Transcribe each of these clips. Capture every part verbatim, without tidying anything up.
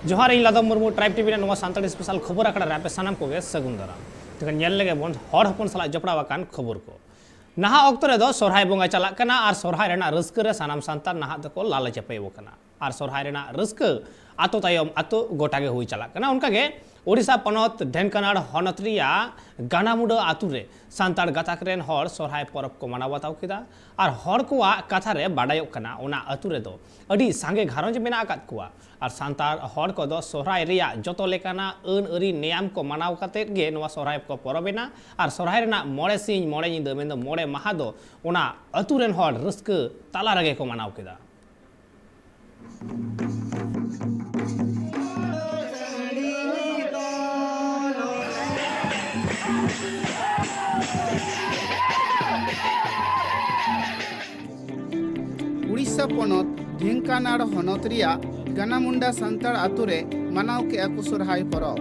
ᱡᱚᱦᱟᱨ, ᱤᱧ ᱞᱟᱫᱚᱢ Murmu, tribe TV ᱨᱮᱱᱟᱜ ᱱᱚᱣᱟ ᱥᱟᱱᱛᱟᱲᱤ ᱥᱯᱮᱥᱟᱞ ᱠᱷᱚᱵᱚᱨ ᱟᱠᱷᱲᱟ ᱨᱮ ᱟᱯᱮ ᱥᱟᱱᱟᱢ ᱠᱚᱜᱮ ᱥᱟᱹᱜᱩᱱ ᱫᱟᱨᱟᱢ᱾ ᱛᱚᱵᱮ ᱧᱮᱞ ᱞᱮᱜᱮ ᱵᱚᱱ ᱦᱚᱲ ᱦᱚᱯᱚᱱ ᱥᱟᱞᱟᱜ ᱡᱚᱯᱲᱟᱣ ᱟᱠᱟᱱ ᱠᱷᱚᱵᱚᱨ ᱠᱚ᱾ ᱱᱟᱦᱟᱜ ᱚᱠᱛᱚ ᱨᱮᱫᱚ ᱥᱚᱨᱦᱟᱭ ᱵᱚᱸᱜᱟ ᱪᱟᱞᱟᱜ ᱠᱟᱱᱟ ᱟᱨ ᱥᱚᱨᱦᱟᱭ ᱨᱮᱱᱟᱜ ᱨᱟᱹᱥᱠᱟᱹ ᱨᱮ ᱥᱟᱱᱟᱢ ᱥᱟᱱᱛᱟᱲ ᱱᱟᱦᱟᱜ ᱫᱚᱠᱚ ᱞᱟᱞᱮ ᱪᱟᱯᱮ ᱟᱠᱟᱱᱟ᱾ ᱟᱨ ᱥᱚᱨᱦᱟᱭ ᱨᱮᱱᱟᱜ ᱨᱟᱹᱥᱠᱟᱹ ᱟᱛᱳ ᱛᱟᱭᱚᱢ ᱟᱛᱳ ᱜᱚᱴᱟ ᱜᱮ ᱦᱩᱭ ᱪᱟᱞᱟᱜ ᱠᱟᱱᱟ᱾ ᱚᱱᱠᱟ ᱜᱮ ᱳᱰᱤᱥᱟ ᱯᱚᱱᱚᱛ ᱰᱷᱮᱱᱠᱟᱱᱟᱲ ᱦᱚᱱᱚᱛ ᱨᱮᱭᱟᱜ ᱜᱟᱱᱟᱢᱩᱰᱟᱹ ᱟᱛᱳ ᱨᱮ ᱥᱟᱱᱛᱟᱲ ᱜᱟᱛᱟᱠ ᱨᱮᱱ ᱦᱚᱲ ᱥᱚᱨᱦᱟᱭ ᱯᱚᱨᱚᱵᱽ ᱠᱚ ᱢᱟᱱᱟᱣ ᱵᱟᱛᱟᱣ ᱠᱮᱫᱟ᱾ ᱟᱨ ᱦᱚᱲ ᱠᱚᱣᱟᱜ ᱠᱟᱛᱷᱟ ᱨᱮ ᱵᱟᱰᱟᱭᱚᱜ ᱠᱟᱱᱟ, ᱚᱱᱟ ᱟᱛᱳ ᱨᱮᱫᱚ ᱟᱹᱰᱤ ᱥᱟᱸᱜᱮ ᱜᱷᱟᱨᱚᱸᱡᱽ ᱢᱮᱱᱟᱜ ᱟᱠᱟᱫ ᱠᱚᱣᱟ᱾ ᱟᱨ ᱥᱟᱱᱛᱟᱲ ᱦᱚᱲ ᱠᱚᱫᱚ ᱥᱚᱦᱨᱟᱭ ᱨᱮᱭᱟᱜ ᱡᱚᱛᱚ ᱞᱮᱠᱟᱱᱟᱜ ᱟᱹᱱ ᱟᱹᱨᱤ ᱱᱮᱭᱟᱢ ᱠᱚ ᱢᱟᱱᱟᱣ ᱠᱟᱛᱮᱫ ᱜᱮ ᱱᱚᱣᱟ ᱥᱚᱦᱨᱟᱭ ᱠᱚ ᱯᱚᱨᱚᱵᱽ ᱮᱱᱟ᱾ ᱟᱨ ᱥᱚᱦᱨᱟᱭ ᱨᱮᱱᱟᱜ ᱢᱚᱬᱮ ᱥᱤᱧ ᱢᱚᱬᱮ ᱧᱤᱫᱟᱹ, ᱢᱮᱱᱫᱚ ᱢᱚᱬᱮ ᱢᱟᱦᱟ ᱫᱚ ᱚᱱᱟ ᱟᱹᱛᱩ ᱨᱮᱱ ᱦᱚᱲ ᱨᱟᱹᱥᱠᱟᱹ ᱛᱟᱞᱟ ᱨᱮᱜᱮ ᱠᱚ ᱢᱟᱱᱟᱣ ᱠᱮᱫᱟ᱾ ᱩᱲᱤᱥᱥᱟ ᱯᱚᱱᱚᱛ ᱰᱷᱮᱝᱠᱟᱱᱟᱲ ᱦᱚᱱᱚᱛ ᱨᱮᱭᱟᱜ ᱜᱟᱱᱟᱢᱩᱱᱰᱟ ᱥᱟᱱᱛᱟᱲ ᱟᱛᱳ ᱨᱮ ᱢᱟᱱᱟᱣ ᱠᱮᱜᱼᱟ ᱠᱚ ᱥᱚᱨᱦᱟᱭ ᱯᱚᱨᱚᱵᱽ᱾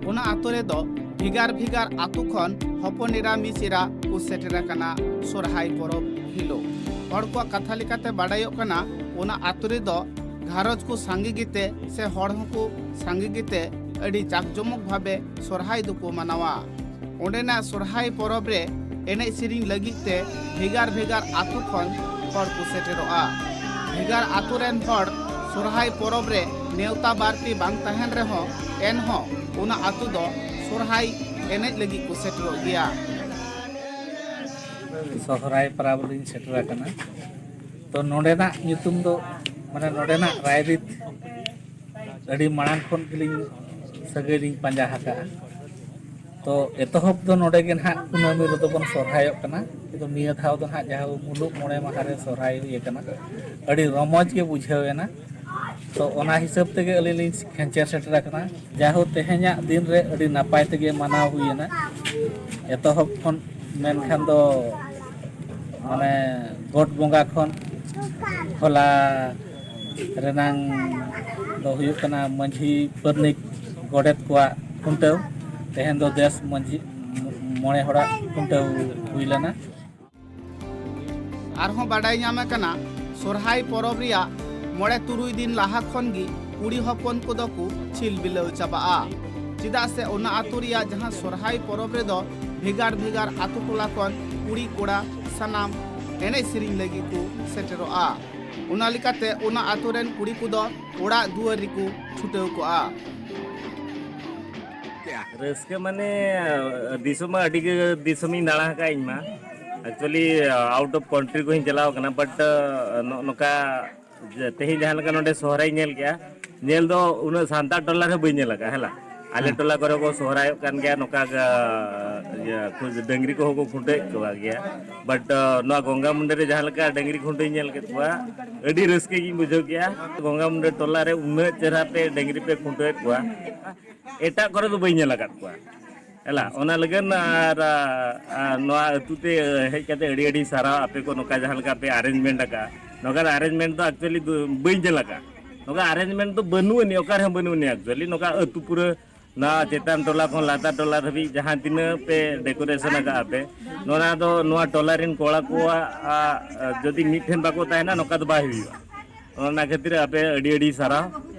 ᱚᱱᱟ ᱟᱛᱳ ᱨᱮᱫᱚ ᱵᱷᱮᱜᱟᱨ ᱵᱷᱮᱜᱟᱨ ᱟᱛᱳ ᱠᱷᱚᱱ ᱦᱚᱯᱚᱱ ᱮᱨᱟ ᱢᱤᱥ ᱮᱨᱟ ᱠᱚ ᱥᱮᱴᱮᱨ ᱟᱠᱟᱱᱟ ᱥᱚᱨᱦᱟᱭ ᱯᱚᱨᱚᱵᱽ ᱦᱤᱞᱳᱜ᱾ ᱦᱚᱲ ᱠᱚᱣᱟᱜ ᱠᱟᱛᱷᱟ ᱞᱮᱠᱟᱛᱮ ᱵᱟᱰᱟᱭᱚᱜ ᱠᱟᱱᱟ, ᱚᱱᱟ ᱟᱛᱳ ᱨᱮᱫᱚ ᱜᱷᱟᱨᱚᱸᱡᱽ ᱠᱚ ᱥᱟᱸᱜᱮ ᱜᱮᱛᱮ ᱥᱮ ᱦᱚᱲ ᱦᱚᱸᱠᱚ ᱥᱟᱸᱜᱮ ᱜᱮᱛᱮ ᱟᱹᱰᱤ ᱡᱟᱠᱡᱚᱢᱚᱠ ᱵᱷᱟᱵᱮ ᱥᱚᱨᱦᱟᱭ ᱫᱚᱠᱚ ᱢᱟᱱᱟᱣᱟ᱾ ᱚᱸᱰᱮᱱᱟᱜ ᱥᱚᱨᱦᱟᱭ ᱯᱚᱨᱚᱵᱽ ᱨᱮ ᱮᱱᱮᱡ ᱥᱮᱨᱮᱧ ᱞᱟᱹᱜᱤᱫ ᱛᱮ ᱵᱷᱮᱜᱟᱨ ᱵᱷᱮᱜᱟᱨ ᱟᱛᱳ ᱠᱷᱚᱱ ᱦᱚᱲ ᱠᱚ ᱥᱮᱴᱮᱨᱚᱜᱼᱟ᱾ ᱵᱷᱮᱜᱟᱨ ᱟᱛᱳ ᱨᱮᱱ ᱦᱚᱲ ᱥᱚᱨᱦᱟᱭ ᱯᱚᱨᱚᱵᱽ ᱨᱮ ᱱᱮᱣᱛᱟ ᱵᱟᱨᱛᱤ ᱵᱟᱝ ᱛᱟᱦᱮᱱ ᱨᱮᱦᱚᱸ, ᱮᱱᱦᱚᱸ ᱚᱱᱟ ᱟᱛᱳ ᱫᱚ ᱥᱚᱨᱦᱟᱭ ᱮᱱᱮᱡ ᱞᱟᱹᱜᱤᱫ ᱠᱚ ᱥᱮᱴᱮᱨᱚᱜ ᱜᱮᱭᱟ᱾ ᱥᱚᱦᱨᱟᱭ ᱯᱚᱨᱚᱵᱽ ᱨᱤᱧ ᱥᱮᱴᱮᱨ ᱟᱠᱟᱱᱟ᱾ ᱛᱚ, ᱱᱚᱰᱮᱱᱟᱜ ᱧᱩᱛᱩᱢ ᱫᱚ, ᱢᱟᱱᱮ, ᱱᱚᱰᱮᱱᱟᱜ ᱨᱟᱭᱨᱤᱛ ᱟᱹᱰᱤ ᱢᱟᱲᱟᱝ ᱠᱷᱚᱱ ᱜᱮᱞᱤᱧ ᱥᱟᱹᱜᱟᱹᱭ ᱞᱤᱧ ᱯᱟᱸᱡᱟ ᱟᱠᱟᱫᱼᱟ᱾ ᱛᱚ, ᱮᱛᱚᱦᱚᱵ ᱫᱚ ᱱᱚᱰᱮ ᱜᱮ ᱱᱟᱦᱟᱜ ᱠᱩᱱᱟᱹᱢᱤ ᱨᱮᱫᱚ ᱵᱚᱱ ᱥᱚᱨᱦᱟᱭᱚᱜ ᱠᱟᱱᱟ᱾ ᱠᱤᱱᱛᱩ ᱱᱤᱭᱟᱹ ᱫᱷᱟᱣ ᱫᱚ ᱱᱟᱦᱟᱜ ᱡᱟᱦᱟᱸ ᱢᱩᱞᱩᱜ ᱢᱚᱬᱮ ᱢᱟᱦᱟ ᱨᱮ ᱥᱚᱨᱦᱟᱭ ᱦᱩᱭ ᱟᱠᱟᱱᱟ, ᱟᱹᱰᱤ ᱨᱚᱢᱚᱡᱽ ᱜᱮ ᱵᱩᱡᱷᱟᱹᱣ ᱮᱱᱟ᱾ ᱛᱚ, ᱚᱱᱟ ᱦᱤᱥᱟᱹᱵ ᱛᱮᱜᱮ ᱟᱹᱞᱤᱧ ᱞᱤᱧ ᱠᱷᱮᱧᱪᱮᱨ ᱥᱮᱴᱮᱨ ᱟᱠᱟᱱᱟ᱾ ᱡᱟᱭᱦᱳᱠ, ᱛᱮᱦᱮᱧᱟᱜ ᱫᱤᱱ ᱨᱮ ᱟᱹᱰᱤ ᱱᱟᱯᱟᱭ ᱛᱮᱜᱮ ᱢᱟᱱᱟᱣ ᱦᱩᱭᱮᱱᱟ᱾ ᱮᱛᱚᱦᱚᱵ ᱠᱷᱚᱱ ᱢᱮᱱᱠᱷᱟᱱ ᱫᱚ, ᱢᱟᱱᱮ, ᱜᱚᱴ ᱵᱚᱸᱜᱟ ᱠᱷᱚᱱ ᱦᱚᱞᱟ ᱨᱮᱱᱟᱝ ᱫᱚ ᱦᱩᱭᱩᱜ ᱠᱟᱱᱟ ᱢᱟᱹᱡᱷᱤ ᱯᱟᱨᱟᱱᱤᱠ ᱜᱚᱰᱮᱛ ᱠᱚᱣᱟᱜ ᱠᱷᱩᱱᱴᱟᱹᱣ᱾ ᱛᱮᱦᱮᱧ ᱫᱚ ᱫᱮᱥ ᱢᱟᱹᱡᱷᱤ ᱢᱚᱬᱮ ᱦᱚᱲᱟᱜ ᱠᱷᱩᱱᱴᱟᱹᱣ ᱦᱩᱭ ᱞᱮᱱᱟ᱾ ᱟᱨᱦᱚᱸ ᱵᱟᱰᱟᱭ ᱧᱟᱢ ᱟᱠᱟᱱᱟ, ᱥᱚᱨᱦᱟᱭ ᱯᱚᱨᱚᱵᱽ ᱨᱮᱭᱟᱜ ᱢᱚᱬᱮ ᱛᱩᱨᱩᱭ ᱫᱤᱱ ᱞᱟᱦᱟ ᱠᱷᱚᱱ ᱜᱮ ᱠᱩᱲᱤ ᱦᱚᱯᱚᱱ ᱠᱚᱫᱚ ᱠᱚ ᱪᱷᱤᱞ ᱵᱤᱞᱟᱹᱣ ᱪᱟᱵᱟᱜᱼᱟ᱾ ᱪᱮᱫᱟᱜ ᱥᱮ ᱚᱱᱟ ᱟᱛᱳ ᱨᱮᱭᱟᱜ ᱡᱟᱦᱟᱸ ᱥᱚᱨᱦᱟᱭ ᱯᱚᱨᱚᱵᱽ ᱨᱮᱫᱚ ᱵᱷᱮᱜᱟᱨ ᱵᱷᱮᱜᱟᱨ ᱟᱛᱳ ᱴᱚᱞᱟ ᱠᱷᱚᱱ ᱠᱩᱲᱤ ᱠᱚᱲᱟ ᱥᱟᱱᱟᱢ ᱮᱱᱮᱡ ᱥᱮᱨᱮᱧ ᱞᱟᱹᱜᱤᱫ ᱠᱚ ᱥᱮᱴᱮᱨᱚᱜᱼᱟ᱾ ᱚᱱᱟ ᱞᱮᱠᱟᱛᱮ ᱚᱱᱟ ᱟᱛᱳ ᱨᱮᱱ ᱠᱩᱲᱤ ᱠᱚᱫᱚ ᱚᱲᱟᱜ ᱫᱩᱣᱟᱹᱨ ᱨᱮᱠᱚ ᱪᱷᱩᱴᱟᱹᱣ ᱠᱚᱜᱼᱟ᱾ ᱨᱟᱹᱥᱠᱟᱹ ᱢᱟᱱᱮ, ᱫᱤᱥᱚᱢ ᱢᱟ ᱟᱹᱰᱤ ᱜᱮ ᱫᱤᱥᱚᱢᱤᱧ ᱫᱟᱬᱟ ᱟᱠᱟᱫᱼᱟ ᱤᱧ ᱢᱟ᱾ Actually, out of country ᱠᱚᱦᱚᱸᱧ ᱪᱟᱞᱟᱣ ᱟᱠᱟᱱᱟ, but, ᱱᱚᱜᱼᱚ ᱱᱚᱝᱠᱟ ᱡᱮ ᱛᱮᱦᱮᱧ ᱡᱟᱦᱟᱸ ᱞᱮᱠᱟ ᱱᱚᱰᱮ ᱥᱚᱦᱨᱟᱭ ᱧᱮᱞ ᱠᱮᱜᱼᱟ, ᱧᱮᱞ ᱫᱚ ᱩᱱᱟᱹᱜ ᱥᱟᱱᱛᱟᱲ ᱴᱚᱞᱟ ᱨᱮ ᱵᱟᱹᱧ ᱧᱮᱞ ᱟᱠᱟᱫᱼᱟ᱾ ᱦᱮᱸ, ᱟᱞᱮ ᱦᱮᱸ᱾ ᱴᱚᱞᱟ ᱠᱚᱨᱮ ᱠᱚ ᱥᱚᱦᱨᱟᱭᱚᱜ ᱠᱟᱱ ᱜᱮᱭᱟ, ᱱᱚᱝᱠᱟ ᱜᱮ, ᱤᱭᱟᱹ, ᱰᱟᱹᱝᱨᱤ ᱠᱚᱦᱚᱸ ᱠᱚ ᱠᱷᱩᱱᱴᱟᱹᱣᱮᱫ ᱠᱚᱣᱟ ᱜᱮᱭᱟ, but, ᱱᱚᱣᱟ ᱜᱚᱝᱜᱟ ᱢᱩᱸᱰᱟᱹ ᱨᱮ ᱡᱟᱦᱟᱸ ᱞᱮᱠᱟ ᱰᱟᱹᱝᱨᱤ ᱠᱷᱩᱱᱴᱟᱹᱣ ᱧᱮᱞ ᱠᱮᱫ ᱠᱚᱣᱟ, ᱟᱹᱰᱤ ᱨᱟᱹᱥᱠᱟᱹ ᱜᱤᱧ ᱵᱩᱡᱷᱟᱹᱣ ᱠᱮᱜᱼᱟ᱾ ᱜᱚᱝᱜᱟ ᱢᱩᱸᱰᱟᱹ ᱴᱚᱞᱟ ᱨᱮ ᱩᱱᱟᱹᱜ ᱪᱮᱦᱨᱟ ᱯᱮ ᱰᱟᱹᱝᱨᱤ ᱯᱮ ᱠᱷᱩᱱᱴᱟᱹᱣᱮᱫ ᱠᱚᱣᱟ, ᱮᱴᱟᱜ ᱠᱚᱨᱮ ᱫᱚ ᱵᱟᱹᱧ ᱧᱮᱞ ᱟᱠᱟᱫ ᱠᱚᱣᱟ᱾ ᱦᱮᱞᱟ, ᱚᱱᱟ ᱞᱟᱹᱜᱤᱫ ᱟᱨ, ᱟᱨ ᱱᱚᱣᱟ ᱟᱹᱛᱩ ᱛᱮ ᱦᱮᱡ ᱠᱟᱛᱮ ᱟᱹᱰᱤ ᱟᱹᱰᱤ ᱥᱟᱨᱦᱟᱣ, ᱟᱯᱮ ᱠᱚ ᱱᱚᱝᱠᱟ ᱡᱟᱦᱟᱸ ᱞᱮᱠᱟ ᱯᱮ arrangement ᱟᱠᱟᱫᱼᱟ᱾ ᱱᱚᱝᱠᱟᱱ arrangement ᱫᱚ actually ᱫᱚ ᱵᱟᱹᱧ ᱧᱮᱞ ᱟᱠᱟᱫᱼᱟ᱾ ᱱᱚᱝᱠᱟ arrangement ᱫᱚ ᱵᱟᱹᱱᱩᱜ ᱟᱹᱱᱤᱡ, ᱚᱠᱟ ᱨᱮᱦᱚᱸ ᱵᱟᱹᱱᱩᱜ ᱟᱹᱱᱤᱡ actually᱾ ᱱᱚᱝᱠᱟ ᱟᱹᱛᱩ ᱯᱩᱨᱟᱹ ᱱᱚᱣᱟ ᱪᱮᱛᱟᱱ ᱴᱚᱞᱟ ᱠᱷᱚᱱ ᱞᱟᱛᱟᱨ ᱴᱚᱞᱟ ᱫᱷᱟᱹᱵᱤᱡ ᱡᱟᱦᱟᱸ ᱛᱤᱱᱟᱹᱜ ᱯᱮ decoration ᱟᱠᱟᱫᱼᱟ ᱯᱮ, ᱱᱚᱣᱟ ᱫᱚ ᱱᱚᱣᱟ ᱴᱚᱞᱟ ᱨᱮᱱ ᱠᱚᱲᱟ ᱠᱚᱣᱟᱜ, ᱟ, ᱟ, ᱡᱩᱫᱤ ᱢᱤᱫ ᱴᱷᱮᱱ ᱵᱟᱠᱚ ᱛᱟᱦᱮᱱᱟ, ᱱᱚᱝᱠᱟ ᱫᱚ ᱵᱟᱭ ᱦᱩᱭᱩᱜᱼᱟ᱾ ᱚᱱᱟ ᱠᱷᱟᱹᱛᱤᱨ ᱟᱯᱮ ᱟᱹᱰᱤ ᱟᱹᱰᱤ ᱥᱟᱨᱦᱟᱣ᱾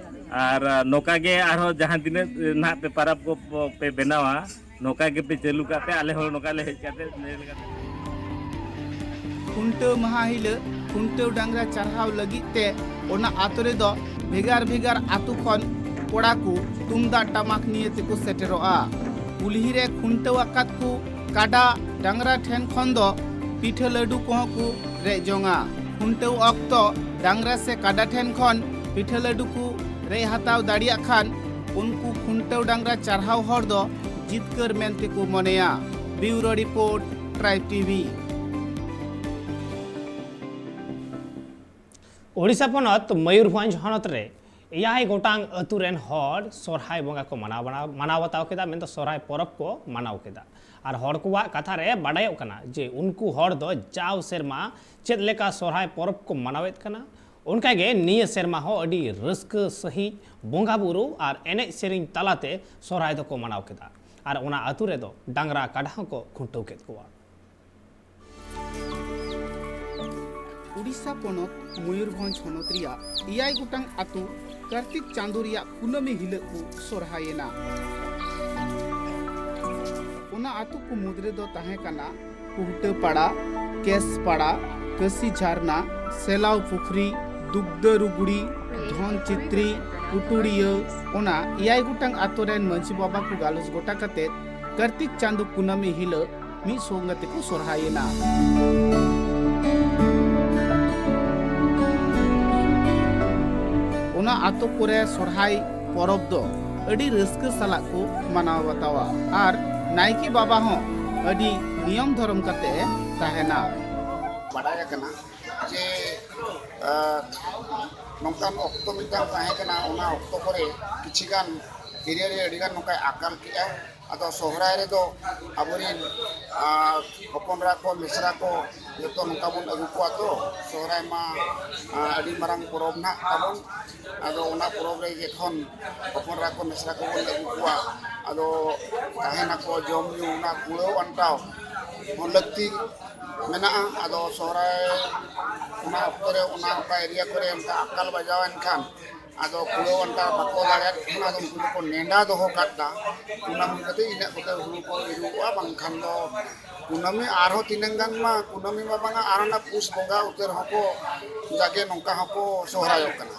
ᱟᱨ, ᱟ, ᱱᱚᱝᱠᱟ ᱜᱮ ᱟᱨᱦᱚᱸ ᱡᱟᱦᱟᱸ ᱛᱤᱱᱟᱹᱜ, ᱮ, ᱱᱟᱦᱟᱜ ᱯᱮ ᱯᱟᱨᱟᱵᱽ ᱠᱚ ᱯᱮ ᱵᱮᱱᱟᱣᱟ, ᱱᱚᱝᱠᱟ ᱜᱮᱯᱮ ᱪᱟᱹᱞᱩ ᱠᱟᱜ ᱯᱮ, ᱟᱞᱮ ᱦᱚᱸ ᱱᱚᱝᱠᱟ ᱞᱮ ᱦᱮᱡ ᱠᱟᱛᱮ ᱧᱮᱞ ᱠᱟᱛᱮ᱾ ᱠᱷᱩᱱᱴᱟᱹᱣ ᱢᱟᱦᱟ ᱦᱤᱞᱟᱹᱜ ᱠᱷᱩᱱᱴᱟᱹᱣ ᱰᱟᱝᱨᱟ ᱪᱟᱨᱦᱟᱣ ᱞᱟᱹᱜᱤᱫ ᱛᱮ ᱚᱱᱟ ᱟᱛᱳ ᱨᱮᱫᱚ ᱵᱷᱮᱜᱟᱨ ᱵᱷᱮᱜᱟᱨ ᱟᱛᱳ ᱠᱷᱚᱱ ᱠᱚᱲᱟ ᱠᱚ ᱛᱩᱢᱫᱟᱜ ᱴᱟᱢᱟᱠ ᱱᱤᱭᱮ ᱛᱮᱠᱚ ᱥᱮᱴᱮᱨᱚᱜᱼᱟ᱾ ᱠᱩᱞᱦᱤ ᱨᱮ ᱠᱷᱩᱱᱴᱟᱹᱣ ᱟᱠᱟᱫ ᱠᱚ ᱠᱟᱰᱟ ᱰᱟᱝᱨᱟ ᱴᱷᱮᱱ ᱠᱷᱚᱱ ᱫᱚ ᱯᱤᱴᱷᱟᱹ ᱞᱟᱹᱰᱩ ᱠᱚᱦᱚᱸ ᱠᱚ ᱨᱮᱡ ᱡᱚᱝᱟ᱾ ᱠᱷᱩᱱᱴᱟᱹᱣ ᱚᱠᱛᱚ ᱰᱟᱝᱨᱟ ᱥᱮ ᱠᱟᱰᱟ ᱴᱷᱮᱱ ᱠᱷᱚᱱ ᱯᱤᱴᱷᱟᱹ ᱞᱟᱹᱰᱩ ᱠᱚ ᱨᱮᱡ ᱦᱟᱛᱟᱣ ᱫᱟᱲᱮᱭᱟᱜ ᱠᱷᱟᱱ ᱩᱱᱠᱩ ᱠᱷᱩᱱᱴᱟᱹᱣ ᱰᱟᱝᱨᱟ ᱪᱟᱨᱦᱟᱣ ᱦᱚᱲ ᱫᱚ ᱡᱤᱛᱠᱟᱹᱨ ᱢᱮᱱᱛᱮ ᱠᱚ ᱢᱚᱱᱮᱭᱟ᱾ Bureau Report, Tribe TV᱾ Odisha ᱯᱚᱱᱚᱛ ᱢᱚᱭᱩᱨᱵᱷᱚᱸᱡᱽ ᱦᱚᱱᱚᱛ ᱨᱮ ᱮᱭᱟᱭ ᱜᱚᱴᱟᱝ ᱟᱹᱛᱩ ᱨᱮᱱ ᱦᱚᱲ ᱥᱚᱨᱦᱟᱭ ᱵᱚᱸᱜᱟ ᱠᱚ ᱢᱟᱱᱟᱣ, ᱢᱟᱱᱟᱣ, ᱢᱟᱱᱟᱣ ᱵᱟᱛᱟᱣ ᱠᱮᱫᱟ, ᱢᱮᱱᱫᱚ ᱥᱚᱨᱦᱟᱭ ᱯᱚᱨᱚᱵᱽ ᱠᱚ ᱢᱟᱱᱟᱣ ᱠᱮᱫᱟ᱾ ᱟᱨ ᱦᱚᱲ ᱠᱚᱣᱟᱜ ᱠᱟᱛᱷᱟ ᱨᱮ ᱵᱟᱰᱟᱭᱚᱜ ᱠᱟᱱᱟ ᱡᱮ ᱩᱱᱠᱩ ᱦᱚᱲ ᱫᱚ ᱡᱟᱣ ᱥᱮᱨᱢᱟ ᱪᱮᱫ ᱞᱮᱠᱟ ᱥᱚᱨᱦᱟᱭ ᱯᱚᱨᱚᱵᱽ ᱠᱚ ᱢᱟᱱᱟᱣᱮᱫ ᱠᱟᱱᱟ, ᱚᱱᱠᱟᱜᱮ ᱱᱤᱭᱟᱹ ᱥᱮᱨᱢᱟ ᱦᱚᱸ ᱟᱹᱰᱤ ᱨᱟᱹᱥᱠᱟᱹ ᱥᱟᱺᱦᱤᱡ ᱵᱚᱸᱜᱟ ᱵᱩᱨᱩ ᱟᱨ ᱮᱱᱮᱡ ᱥᱮᱨᱮᱧ ᱛᱟᱞᱟᱛᱮ ᱥᱚᱨᱦᱟᱭ ᱫᱚᱠᱚ ᱢᱟᱱᱟᱣ ᱠᱮᱫᱟ᱾ ᱟᱨ ᱚᱱᱟ ᱟᱹᱛᱩ ᱨᱮᱫᱚ ᱰᱟᱝᱨᱟ ᱠᱟᱰᱟ ᱦᱚᱸᱠᱚ ᱠᱷᱩᱱᱴᱟᱹᱣ ᱠᱮᱫ ᱠᱚᱣᱟ᱾ ᱩᱰᱤᱥᱟ ᱯᱚᱱᱚᱛ ᱢᱚᱭᱩᱨᱵᱷᱚᱸᱡᱽ ᱦᱚᱱᱚᱛ ᱨᱮᱭᱟᱜ ᱮᱭᱟᱭ ᱜᱚᱴᱟᱝ ᱟᱹᱛᱩ ᱠᱟᱨᱛᱤᱠ ᱪᱟᱸᱫᱳ ᱨᱮᱭᱟᱜ ᱠᱩᱱᱟᱹᱢᱤ ᱦᱤᱞᱳᱜ ᱠᱚ ᱥᱚᱨᱦᱟᱭᱮᱱᱟ᱾ ᱚᱱᱟ ᱟᱛᱳ ᱠᱚ ᱢᱩᱫᱽ ᱨᱮᱫᱚ ᱛᱟᱦᱮᱸ ᱠᱟᱱᱟ ᱠᱩᱦᱴᱟᱹᱯᱟᱲᱟ, ᱠᱮᱥᱯᱟᱲᱟ, ᱠᱟᱹᱥᱤ ᱡᱷᱟᱨᱱᱟ, ᱥᱮᱞᱟᱣ ᱯᱩᱠᱷᱨᱤ, ᱫᱩᱜᱽᱫᱟᱹ ᱨᱩᱜᱽᱲᱤ, ᱫᱷᱚᱱ ᱪᱤᱛᱨᱤ, ᱯᱩᱴᱩᱲᱤᱭᱟᱹ, ᱚᱱᱟ ᱮᱭᱟᱭ ᱜᱚᱴᱟᱝ ᱟᱛᱳ ᱨᱮᱱ ᱢᱟᱹᱡᱷᱤ ᱵᱟᱵᱟ ᱠᱚ ᱜᱟᱞᱚᱪ ᱜᱚᱴᱟ ᱠᱟᱛᱮ ᱠᱟᱨᱛᱤᱠ ᱪᱟᱸᱫᱳ ᱠᱩᱱᱟᱹᱢᱤ ᱦᱤᱞᱳᱜ ᱢᱤᱫ ᱥᱚᱝᱜᱮ ᱛᱮᱠᱚ ᱥᱚᱨᱦᱟᱭᱮᱱᱟ᱾ ᱚᱱᱟ ᱟᱛᱳ ᱠᱚᱨᱮ ᱥᱚᱨᱦᱟᱭ ᱯᱚᱨᱚᱵᱽ ᱫᱚ ᱟᱹᱰᱤ ᱨᱟᱹᱥᱠᱟᱹ ᱥᱟᱞᱟᱜ ᱠᱚ ᱢᱟᱱᱟᱣ ᱵᱟᱛᱟᱣᱟ ᱟᱨ ᱱᱟᱭᱠᱮ ᱵᱟᱵᱟ ᱦᱚᱸ ᱟᱹᱰᱤ ᱱᱤᱭᱚᱢ ᱫᱷᱚᱨᱚᱢ ᱠᱟᱛᱮ ᱮ ᱛᱟᱦᱮᱱᱟ᱾ ᱵᱟᱰᱟᱭ ᱟᱠᱟᱱᱟ ᱡᱮ, ᱟᱨ ᱱᱚᱝᱠᱟᱱ ᱚᱠᱛᱚ ᱢᱤᱫᱴᱟᱝ ᱛᱟᱦᱮᱸ ᱠᱟᱱᱟ, ᱚᱱᱟ ᱚᱠᱛᱚ ᱠᱚᱨᱮ ᱠᱤᱪᱷᱤ ᱜᱟᱱ area ᱨᱮ ᱟᱹᱰᱤ ᱜᱟᱱ ᱱᱚᱝᱠᱟᱭ ᱟᱠᱟᱞ ᱠᱮᱜᱼᱟ᱾ ᱟᱫᱚ ᱥᱚᱦᱨᱟᱭ ᱨᱮᱫᱚ ᱟᱵᱚᱨᱮᱱ, ᱟᱨ ᱦᱚᱯᱚᱱ ᱮᱨᱟ ᱠᱚ, ᱢᱤᱥᱨᱟ ᱠᱚ, ᱡᱚᱛᱚ ᱱᱚᱝᱠᱟ ᱵᱚᱱ ᱟᱹᱜᱩ ᱠᱚᱣᱟ᱾ ᱛᱚ ᱥᱚᱦᱨᱟᱭ ᱢᱟ, ᱟᱨ ᱟᱹᱰᱤ ᱢᱟᱨᱟᱝ ᱯᱚᱨᱚᱵᱽ ᱱᱟᱦᱟᱜ ᱛᱟᱵᱚᱱ᱾ ᱟᱫᱚ ᱚᱱᱟ ᱯᱚᱨᱚᱵᱽ ᱨᱮ ᱡᱚᱠᱷᱚᱱ ᱦᱚᱯᱚᱱ ᱮᱨᱟ ᱠᱚ, ᱢᱤᱥᱨᱟ ᱠᱚᱵᱚᱱ ᱟᱹᱜᱩ ᱠᱚᱣᱟ, ᱟᱫᱚ ᱛᱟᱦᱮᱱᱟᱠᱚ, ᱡᱚᱢ ᱧᱩ, ᱚᱱᱟ ᱠᱩᱲᱟᱹᱣ ᱟᱱᱴᱟᱣ ᱦᱚᱸ ᱞᱟᱹᱠᱛᱤ ᱢᱮᱱᱟᱜᱼᱟ᱾ ᱟᱫᱚ ᱥᱚᱦᱨᱟᱭ ᱚᱱᱟ ᱚᱠᱛᱚ ᱨᱮ ᱚᱱᱟ ᱚᱠᱟ area ᱠᱚᱨᱮ ᱚᱱᱠᱟ ᱟᱠᱟᱞ ᱵᱟᱡᱟᱣ ᱮᱱ ᱠᱷᱟᱱ, ᱟᱫᱚ ᱠᱩᱲᱟᱹᱣ ᱟᱱᱴᱟᱣ ᱵᱟᱠᱚ ᱫᱟᱲᱮᱭᱟᱜ ᱠᱷᱟᱱ, ᱟᱫᱚ ᱩᱱᱠᱩ ᱫᱚᱠᱚ ᱱᱮᱰᱟ ᱫᱚᱦᱚ ᱠᱟᱫ ᱫᱟ᱾ ᱚᱱᱟ ᱢᱮᱱ ᱠᱟᱛᱮ ᱤᱱᱟᱹᱜ ᱠᱚᱛᱮ ᱦᱩᱲᱩ ᱠᱚ ᱤᱨᱚᱜᱚᱜᱼᱟ, ᱵᱟᱝᱠᱷᱟᱱ ᱫᱚ ᱠᱩᱱᱟᱹᱢᱤ ᱟᱨᱦᱚᱸ ᱛᱤᱱᱟᱹᱝ ᱜᱟᱱ ᱢᱟ, ᱠᱩᱱᱟᱹᱢᱤ ᱢᱟ ᱵᱟᱝᱟ, ᱟᱨ ᱚᱱᱟ ᱯᱩᱥ ᱵᱚᱸᱜᱟ ᱩᱛᱟᱹᱨ ᱦᱚᱸᱠᱚ ᱡᱟᱜᱮ ᱱᱚᱝᱠᱟ ᱦᱚᱸᱠᱚ ᱥᱚᱦᱨᱟᱭᱚᱜ ᱠᱟᱱᱟ᱾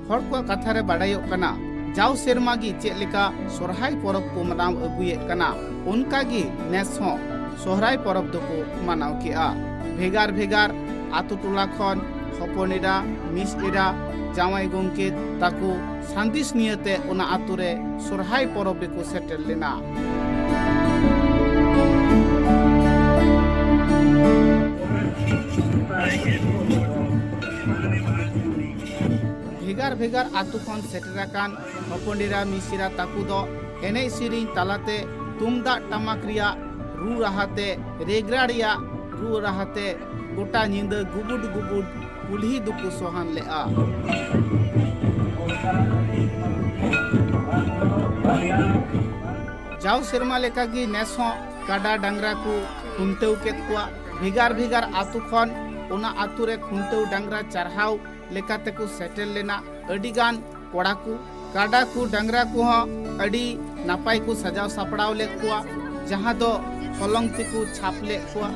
ᱦᱚᱲ ᱠᱚᱣᱟᱜ ᱠᱟᱛᱷᱟ ᱨᱮ ᱵᱟᱰᱟᱭᱚᱜ ᱠᱟᱱᱟ, ᱡᱟᱣ ᱥᱮᱨᱢᱟ ᱜᱮ ᱪᱮᱫ ᱞᱮᱠᱟ ᱥᱚᱨᱦᱟᱭ ᱯᱚᱨᱚᱵᱽ ᱠᱚ ᱢᱟᱱᱟᱣ ᱟᱹᱜᱩᱭᱮᱫ ᱠᱟᱱᱟ, ᱚᱱᱠᱟ ᱜᱮ ᱱᱮᱥ ᱦᱚᱸ ᱥᱚᱦᱨᱟᱭ ᱯᱚᱨᱚᱵᱽ ᱫᱚᱠᱚ ᱢᱟᱱᱟᱣ ᱠᱮᱜᱼᱟ᱾ ᱵᱷᱮᱜᱟᱨ ᱵᱷᱮᱜᱟᱨ ᱟᱛᱳ ᱴᱚᱞᱟ ᱠᱷᱚᱱ ᱦᱚᱯᱚᱱ ᱮᱨᱟ, ᱢᱤᱥ ᱮᱨᱟ, ᱡᱟᱶᱟᱭ ᱜᱚᱢᱠᱮ ᱛᱟᱠᱚ ᱥᱟᱸᱫᱮᱥ ᱱᱤᱭᱟᱹᱛᱮ ᱚᱱᱟ ᱟᱛᱳ ᱨᱮ ᱥᱚᱨᱦᱟᱭ ᱯᱚᱨᱚᱵᱽ ᱨᱮᱠᱚ ᱥᱮᱴᱮᱨ ᱞᱮᱱᱟ᱾ ᱵᱷᱮᱜᱟᱨ ᱵᱷᱮᱜᱟᱨ ᱟᱛᱳ ᱠᱷᱚᱱ ᱥᱮᱴᱮᱨ ᱟᱠᱟᱱ ᱦᱚᱯᱚᱱ ᱮᱨᱟ ᱢᱤᱥ ᱮᱨᱟ ᱛᱟᱠᱚ ᱫᱚ ᱮᱱᱮᱡ ᱥᱮᱨᱮᱧ ᱛᱟᱞᱟᱛᱮ ᱛᱩᱢᱫᱟᱜ ᱴᱟᱢᱟᱠ ᱨᱮᱭᱟᱜ ᱨᱩ ᱨᱟᱦᱟᱛᱮ, ᱨᱮᱜᱽᱲᱟ ᱨᱮᱭᱟᱜ ᱨᱩ ᱨᱟᱦᱟᱛᱮ ᱜᱚᱴᱟ ᱧᱤᱫᱟᱹ ᱜᱩᱵᱩᱰ ᱜᱩᱵᱩᱰ ᱠᱩᱞᱦᱤ ᱫᱚᱠᱚ ᱥᱚᱦᱟᱱ ᱞᱮᱫᱼᱟ᱾ ᱡᱟᱣ ᱥᱮᱨᱢᱟ ᱞᱮᱠᱟᱜᱮ ᱱᱮᱥ ᱦᱚᱸ ᱠᱟᱰᱟ ᱰᱟᱝᱨᱟ ᱠᱚ ᱠᱷᱩᱱᱴᱟᱹᱣ ᱠᱮᱫ ᱠᱚᱣᱟ᱾ ᱵᱷᱮᱜᱟᱨ ᱵᱷᱮᱜᱟᱨ ᱟᱛᱳ ᱠᱷᱚᱱ ᱚᱱᱟ ᱟᱛᱳ ᱨᱮ ᱠᱷᱩᱱᱴᱟᱹᱣ ᱰᱟᱝᱨᱟ ᱪᱟᱨᱦᱟᱣ ᱞᱮᱠᱟᱛᱮ ᱠᱚ ᱥᱮᱴᱮᱨ ᱞᱮᱱᱟ᱾ ᱟᱹᱰᱤᱜᱟᱱ ᱠᱚᱲᱟ ᱠᱚ, ᱠᱟᱰᱟ ᱠᱚ, ᱰᱟᱝᱨᱟ ᱠᱚᱦᱚᱸ ᱟᱹᱰᱤ ᱱᱟᱯᱟᱭ ᱠᱚ ᱥᱟᱡᱟᱣ ᱥᱟᱯᱲᱟᱣ ᱞᱮᱫ ᱠᱚᱣᱟ, ᱡᱟᱦᱟᱸ ᱫᱚ ᱦᱚᱞᱚᱝ ᱛᱮᱠᱚ ᱪᱷᱟᱯ ᱞᱮᱫ ᱠᱚᱣᱟ,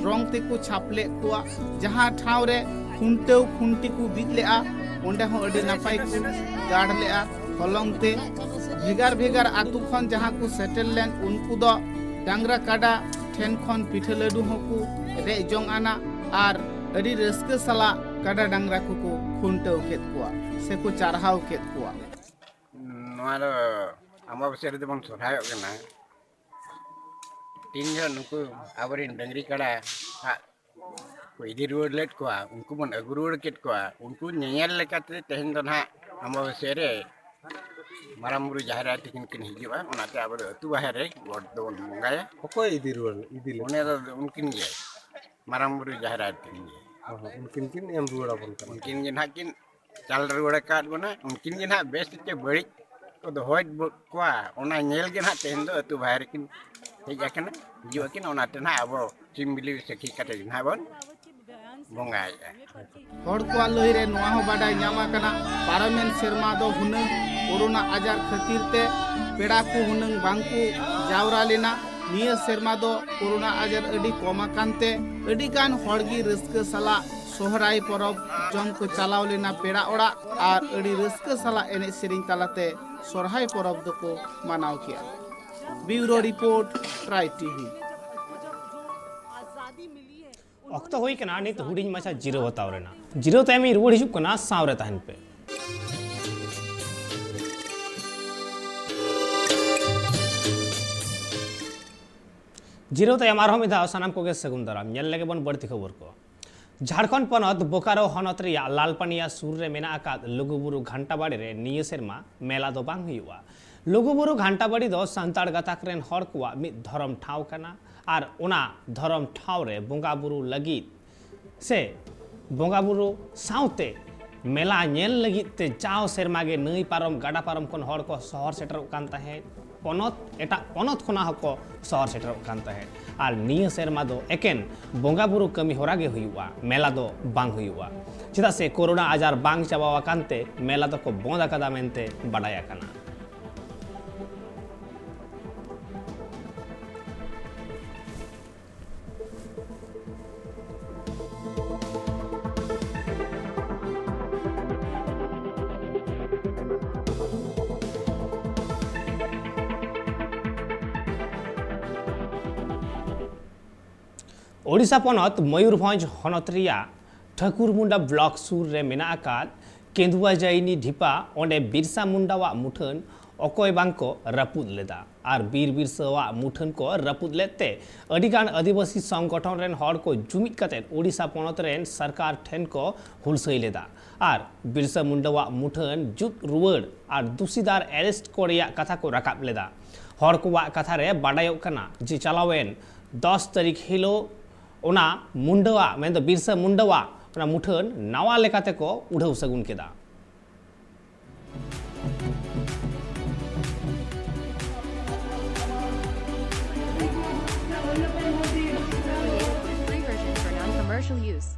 ᱨᱚᱝ ᱛᱮᱠᱚ ᱪᱷᱟᱯ ᱞᱮᱫ ᱠᱚᱣᱟ᱾ ᱡᱟᱦᱟᱸ ᱴᱷᱟᱶ ᱨᱮ ᱠᱷᱩᱱᱴᱟᱹᱣ ᱠᱷᱩᱱᱴᱤ ᱠᱚ ᱵᱤᱫ ᱞᱮᱫᱼᱟ, ᱚᱸᱰᱮ ᱦᱚᱸ ᱟᱹᱰᱤ ᱱᱟᱯᱟᱭ ᱠᱚ ᱜᱟᱲ ᱞᱮᱫᱼᱟ ᱦᱚᱞᱚᱝ ᱛᱮ᱾ ᱵᱷᱮᱜᱟᱨ ᱵᱷᱮᱜᱟᱨ ᱟᱹᱛᱩ ᱠᱷᱚᱱ ᱡᱟᱦᱟᱸ ᱠᱚ ᱥᱮᱴᱮᱨ ᱞᱮᱱ, ᱩᱱᱠᱩ ᱫᱚ ᱰᱟᱝᱨᱟ ᱠᱟᱰᱟ ᱴᱷᱮᱱ ᱠᱷᱚᱱ ᱯᱤᱴᱷᱟᱹ ᱞᱟᱹᱰᱩ ᱦᱚᱸᱠᱚ ᱨᱮᱡ ᱡᱚᱝ ᱟᱱᱟ ᱟᱨ ᱟᱹᱰᱤ ᱨᱟᱹᱥᱠᱟᱹ ᱥᱟᱞᱟᱜ ᱠᱟᱰᱟ ᱰᱟᱝᱨᱟ ᱠᱚᱠᱚ ᱠᱷᱩᱱᱴᱟᱹᱣ ᱠᱮᱫ ᱠᱚᱣᱟ ᱥᱮᱠᱚ ᱪᱟᱨᱦᱟᱣ ᱠᱮᱫ ᱠᱚᱣᱟ᱾ ᱱᱚᱣᱟ ᱫᱚ ᱟᱢᱵᱟᱵᱟᱹᱥᱭᱟᱹ ᱨᱮᱫᱚ ᱵᱚᱱ ᱥᱚᱨᱦᱟᱭᱚᱜ ᱠᱟᱱᱟ᱾ ᱛᱤᱱ ᱡᱚᱦᱚᱜ ᱱᱩᱠᱩ ᱟᱵᱚᱨᱮᱱ ᱰᱟᱹᱝᱨᱤ ᱠᱟᱰᱟ ᱦᱟᱸᱜ ᱠᱚ ᱤᱫᱤ ᱨᱩᱣᱟᱹᱲ ᱞᱮᱫ ᱠᱚᱣᱟ, ᱩᱱᱠᱩ ᱵᱚᱱ ᱟᱹᱜᱩ ᱨᱩᱣᱟᱹᱲ ᱠᱮᱫ ᱠᱚᱣᱟ, ᱩᱱᱠᱩ ᱧᱮᱧᱮᱞ ᱞᱮᱠᱟᱛᱮ ᱛᱮᱦᱮᱧ ᱫᱚ ᱱᱟᱦᱟᱜ ᱟᱢᱵᱟᱵᱟᱹᱥᱭᱟᱹ ᱨᱮ ᱢᱟᱨᱟᱝ ᱵᱩᱨᱩ ᱡᱟᱦᱮᱨ ᱟᱭᱳ ᱛᱟᱹᱠᱤᱱ ᱠᱤᱱ ᱦᱤᱡᱩᱜᱼᱟ᱾ ᱚᱱᱟᱛᱮ ᱟᱵᱚ ᱫᱚ ᱟᱹᱛᱩ ᱵᱟᱦᱮᱨ ᱨᱮ ᱜᱚᱴ ᱫᱚᱵᱚᱱ ᱵᱚᱸᱜᱟᱭᱟ᱾ ᱚᱠᱚᱭ ᱤᱫᱤ ᱨᱩᱣᱟᱹᱲ, ᱤᱫᱤ ᱞᱮᱫ? ᱩᱱᱤ ᱫᱚ ᱩᱱᱠᱤᱱ ᱜᱮ, ᱢᱟᱨᱟᱝ ᱵᱩᱨᱩ ᱡᱟᱦᱮᱨ ᱟᱭᱳ ᱛᱟᱹᱠᱤᱱ ᱜᱮ᱾ ᱦᱚᱸ, ᱦᱚᱸ, ᱩᱱᱠᱤᱱ ᱠᱤᱱ ᱮᱢ ᱨᱩᱣᱟᱹᱲ ᱟᱵᱚᱱ ᱠᱟᱱᱟ᱾ ᱩᱱᱠᱤᱱ ᱜᱮ ᱱᱟᱦᱟᱜ ᱠᱤᱱ ᱪᱟᱞ ᱨᱩᱣᱟᱹᱲ ᱟᱠᱟᱫ ᱵᱚᱱᱟ᱾ ᱩᱱᱠᱤᱱ ᱜᱮ ᱱᱟᱦᱟᱜ ᱵᱮᱥ ᱪᱮ ᱵᱟᱹᱲᱤᱡ ᱠᱚ ᱫᱚᱦᱚᱭᱮᱫ ᱵᱚ-, ᱠᱚᱣᱟ, ᱚᱱᱟ ᱧᱮᱞ ᱜᱮ ᱱᱟᱦᱟᱜ ᱛᱮᱦᱮᱧ ᱫᱚ ᱟᱹᱛᱩ ᱵᱟᱦᱮᱨ ᱨᱮᱠᱤᱱ ᱦᱮᱡ ᱟᱠᱟᱱᱟ, ᱦᱤᱡᱩᱜ ᱟᱹᱠᱤᱱ᱾ ᱚᱱᱟᱛᱮ ᱱᱟᱦᱟᱜ ᱟᱵᱚ ᱥᱤᱢ ᱵᱤᱞᱤ ᱥᱟᱹᱠᱷᱤ ᱠᱟᱛᱮ ᱜᱮ ᱱᱟᱦᱟᱜ ᱵᱚᱱ ᱵᱚᱸᱜᱟᱭᱮᱫᱼᱟ᱾ ᱦᱚᱲ ᱠᱚᱣᱟᱜ ᱞᱟᱹᱭ ᱨᱮ ᱱᱚᱣᱟ ᱦᱚᱸ ᱵᱟᱰᱟᱭ ᱧᱟᱢ ᱟᱠᱟᱱᱟ, ᱯᱟᱨᱚᱢᱮᱱ ᱥᱮᱨᱢᱟ ᱫᱚ ᱦᱩᱱᱟᱹᱝ ᱠᱳᱨᱳᱱᱟ ᱟᱡᱟᱨ ᱠᱷᱟᱹᱛᱤᱨ ᱛᱮ ᱯᱮᱲᱟ ᱠᱚ ᱦᱩᱱᱟᱹᱝ ᱵᱟᱝ ᱠᱚ ᱡᱟᱣᱨᱟ ᱞᱮᱱᱟ᱾ ᱱᱤᱭᱟᱹ ᱥᱮᱨᱢᱟ ᱫᱚ ᱠᱳᱨᱳᱱᱟ ᱟᱡᱟᱨ ᱟᱹᱰᱤ ᱠᱚᱢ ᱟᱠᱟᱱ ᱛᱮ ᱟᱹᱰᱤ ᱜᱟᱱ ᱦᱚᱲ ᱜᱮ ᱨᱟᱹᱥᱠᱟᱹ ᱥᱟᱞᱟᱜ ᱥᱚᱦᱨᱟᱭ ᱯᱚᱨᱚᱵᱽ ᱡᱚᱢ ᱠᱚ ᱪᱟᱞᱟᱣ ᱞᱮᱱᱟ ᱯᱮᱲᱟ ᱚᱲᱟᱜ ᱟᱨ ᱟᱹᱰᱤ ᱨᱟᱹᱥᱠᱟᱹ ᱥᱟᱞᱟᱜ ᱮᱱᱮᱡ ᱥᱮᱨᱮᱧ ᱛᱟᱞᱟᱛᱮ ᱥᱚᱦᱨᱟᱭ ᱯᱚᱨᱚᱵᱽ ᱫᱚᱠᱚ ᱢᱟᱱᱟᱣ ᱠᱮᱜᱼᱟ᱾ ᱵᱤᱭᱩᱨᱳ ᱨᱤᱯᱳᱨᱴ, ᱴᱨᱟᱭ ᱴᱤᱵᱷᱤ᱾ ᱚᱠᱛᱚ ᱦᱩᱭ ᱠᱟᱱᱟ ᱱᱤᱛ ᱦᱩᱰᱤᱧ ᱢᱟᱪᱷᱟ ᱡᱤᱨᱟᱹᱣ ᱦᱟᱛᱟᱣ ᱨᱮᱱᱟᱜ᱾ ᱡᱤᱨᱟᱹᱣ ᱛᱟᱭᱚᱢ ᱤᱧ ᱨᱩᱣᱟᱹᱲ ᱦᱤᱡᱩᱜ ᱠᱟᱱᱟ, ᱥᱟᱶ ᱨᱮ ᱛᱟᱦᱮᱱ ᱯᱮ᱾ ᱡᱤᱨᱟᱹᱣ ᱛᱟᱭᱚᱢ ᱟᱨᱦᱚᱸ ᱢᱤᱫ ᱫᱷᱟᱣ ᱥᱟᱱᱟᱢ ᱠᱚᱜᱮ ᱥᱟᱹᱜᱩᱱ ᱫᱟᱨᱟᱢ᱾ ᱧᱮᱞ ᱞᱮᱜᱮ ᱵᱚᱱ ᱵᱟᱹᱲᱛᱤ ᱠᱷᱚᱵᱚᱨ ᱠᱚ᱾ ᱡᱷᱟᱲᱠᱷᱚᱸᱰ ᱯᱚᱱᱚᱛ ᱵᱳᱠᱟᱨᱳ ᱦᱚᱱᱚᱛ ᱨᱮᱭᱟᱜ ᱞᱟᱞᱯᱟᱱᱤᱭᱟ ᱥᱩᱨ ᱨᱮ ᱢᱮᱱᱟᱜ ᱟᱠᱟᱫ ᱞᱩᱜᱩᱵᱩᱨᱩ ᱜᱷᱟᱱᱴᱟᱵᱟᱲᱤ ᱨᱮ ᱱᱤᱭᱟᱹ ᱥᱮᱨᱢᱟ ᱢᱮᱞᱟ ᱫᱚ ᱵᱟᱝ ᱦᱩᱭᱩᱜᱼᱟ᱾ ᱞᱩᱜᱩᱵᱩᱨᱩ ᱜᱷᱟᱱᱴᱟᱵᱟᱲᱤ ᱫᱚ ᱥᱟᱱᱛᱟᱲ ᱜᱟᱛᱟᱠ ᱨᱮᱱ ᱦᱚᱲ ᱠᱚᱣᱟᱜ ᱢᱤᱫ ᱫᱷᱚᱨᱚᱢ ᱴᱷᱟᱶ ᱠᱟᱱᱟ ᱟᱨ ᱚᱱᱟ ᱫᱷᱚᱨᱚᱢ ᱴᱷᱟᱶ ᱨᱮ ᱵᱚᱸᱜᱟ ᱵᱩᱨᱩ ᱞᱟᱹᱜᱤᱫ ᱥᱮ ᱵᱚᱸᱜᱟ ᱵᱩᱨᱩ ᱥᱟᱶᱛᱮ ᱢᱮᱞᱟ ᱧᱮᱞ ᱞᱟᱹᱜᱤᱫ ᱛᱮ ᱡᱟᱣ ᱥᱮᱨᱢᱟ ᱜᱮ ᱱᱟᱹᱭ ᱯᱟᱨᱚᱢ, ᱜᱟᱰᱟ ᱯᱟᱨᱚᱢ ᱠᱷᱚᱱ ᱦᱚᱲ ᱠᱚ ᱥᱚᱦᱚᱨ ᱥᱮᱴᱮᱨᱚᱜ ᱠᱟᱱ ᱛᱟᱦᱮᱸᱫ᱾ ᱯᱚᱱᱚᱛ, ᱮᱴᱟᱜ ᱯᱚᱱᱚᱛ ᱠᱷᱚᱱᱟᱜ ᱦᱚᱸᱠᱚ ᱥᱚᱦᱚᱨ ᱥᱮᱴᱮᱨᱚᱜ ᱠᱟᱱ ᱛᱟᱦᱮᱸᱫ᱾ ᱟᱨ ᱱᱤᱭᱟᱹ ᱥᱮᱨᱢᱟ ᱫᱚ ᱮᱠᱮᱱ ᱵᱚᱸᱜᱟ ᱵᱩᱨᱩ ᱠᱟᱹᱢᱤ ᱦᱚᱨᱟ ᱜᱮ ᱦᱩᱭᱩᱜᱼᱟ, ᱢᱮᱞᱟ ᱫᱚ ᱵᱟᱝ ᱦᱩᱭᱩᱜᱼᱟ᱾ ᱪᱮᱫᱟᱜ ᱥᱮ ᱠᱳᱨᱳᱱᱟ ᱟᱡᱟᱨ ᱵᱟᱝ ᱪᱟᱵᱟ ᱟᱠᱟᱱ ᱛᱮ ᱢᱮᱞᱟ ᱫᱚᱠᱚ ᱵᱚᱸᱫ ᱟᱠᱟᱫᱟ ᱢᱮᱱᱛᱮ ᱵᱟᱰᱟᱭ ᱟᱠᱟᱱᱟ᱾ ᱳᱰᱤᱥᱟ ᱯᱚᱱᱚᱛ ᱢᱚᱭᱩᱨᱵᱷᱚᱸᱡᱽ ᱦᱚᱱᱚᱛ ᱨᱮᱭᱟᱜ ᱴᱷᱟᱹᱠᱩᱨᱢᱩᱱᱰᱟ ᱵᱞᱚᱠ ᱥᱩᱨ ᱨᱮ ᱢᱮᱱᱟᱜ ᱟᱠᱟᱫ ᱠᱮᱸᱫᱩᱣᱟ ᱡᱟᱭᱱᱤ ᱰᱷᱤᱯᱟ, ᱚᱸᱰᱮ ᱵᱤᱨᱥᱟ ᱢᱩᱱᱰᱟᱣᱟᱜ ᱢᱩᱴᱷᱟᱹᱱ ᱚᱠᱚᱭ ᱵᱟᱝ ᱠᱚ ᱨᱟᱹᱯᱩᱫ ᱞᱮᱫᱟ᱾ ᱟᱨ ᱵᱤᱨ ᱵᱤᱨᱥᱟᱣᱟᱜ ᱢᱩᱴᱷᱟᱹᱱ ᱠᱚ ᱨᱟᱹᱯᱩᱫ ᱞᱮᱫ ᱛᱮ ᱟᱹᱰᱤ ᱜᱟᱱ ᱟᱹᱫᱤᱵᱟᱹᱥᱤ ᱥᱚᱝᱜᱚᱴᱷᱚᱱ ᱨᱮᱱ ᱦᱚᱲ ᱠᱚ ᱡᱩᱢᱤᱫ ᱠᱟᱛᱮ ᱳᱰᱤᱥᱟ ᱯᱚᱱᱚᱛ ᱨᱮᱱ ᱥᱚᱨᱠᱟᱨ ᱴᱷᱮᱱ ᱠᱚ ᱦᱩᱞᱥᱟᱹᱭ ᱞᱮᱫᱟ᱾ ᱟᱨ ᱵᱤᱨᱥᱟ ᱢᱩᱱᱰᱟᱣᱟᱜ ᱢᱩᱴᱷᱟᱹᱱ ᱡᱩᱛ ᱨᱩᱣᱟᱹᱲ ᱟᱨ ᱫᱩᱥᱤᱫᱟᱨ ᱮᱨᱮᱥᱴ ᱠᱚ ᱨᱮᱭᱟᱜ ᱠᱟᱛᱷᱟ ᱠᱚ ᱨᱟᱠᱟᱵ ᱞᱮᱫᱟ᱾ ᱦᱚᱲ ᱠᱚᱣᱟᱜ ᱠᱟᱛᱷᱟ ᱨᱮ ᱵᱟᱰᱟᱭᱚᱜ ᱠᱟᱱᱟ ᱡᱮ ᱪᱟᱞᱟᱣᱮᱱ ᱫᱚᱥ ᱛᱟᱹᱨᱤᱠᱷ ᱦᱤᱞᱳᱜ ᱚᱱᱟ ᱢᱩᱱᱰᱟᱣᱟᱜ, ᱢᱮᱱᱫᱚ ᱵᱤᱨᱥᱟ ᱢᱩᱱᱰᱟᱣᱟᱜ ᱚᱱᱟ ᱢᱩᱴᱷᱟᱹᱱ ᱱᱟᱣᱟ ᱞᱮᱠᱟᱛᱮ ᱠᱚ ᱩᱰᱷᱟᱹᱣ ᱥᱟᱹᱜᱩᱱ ᱠᱮᱫᱟ᱾ Free version for non-commercial use.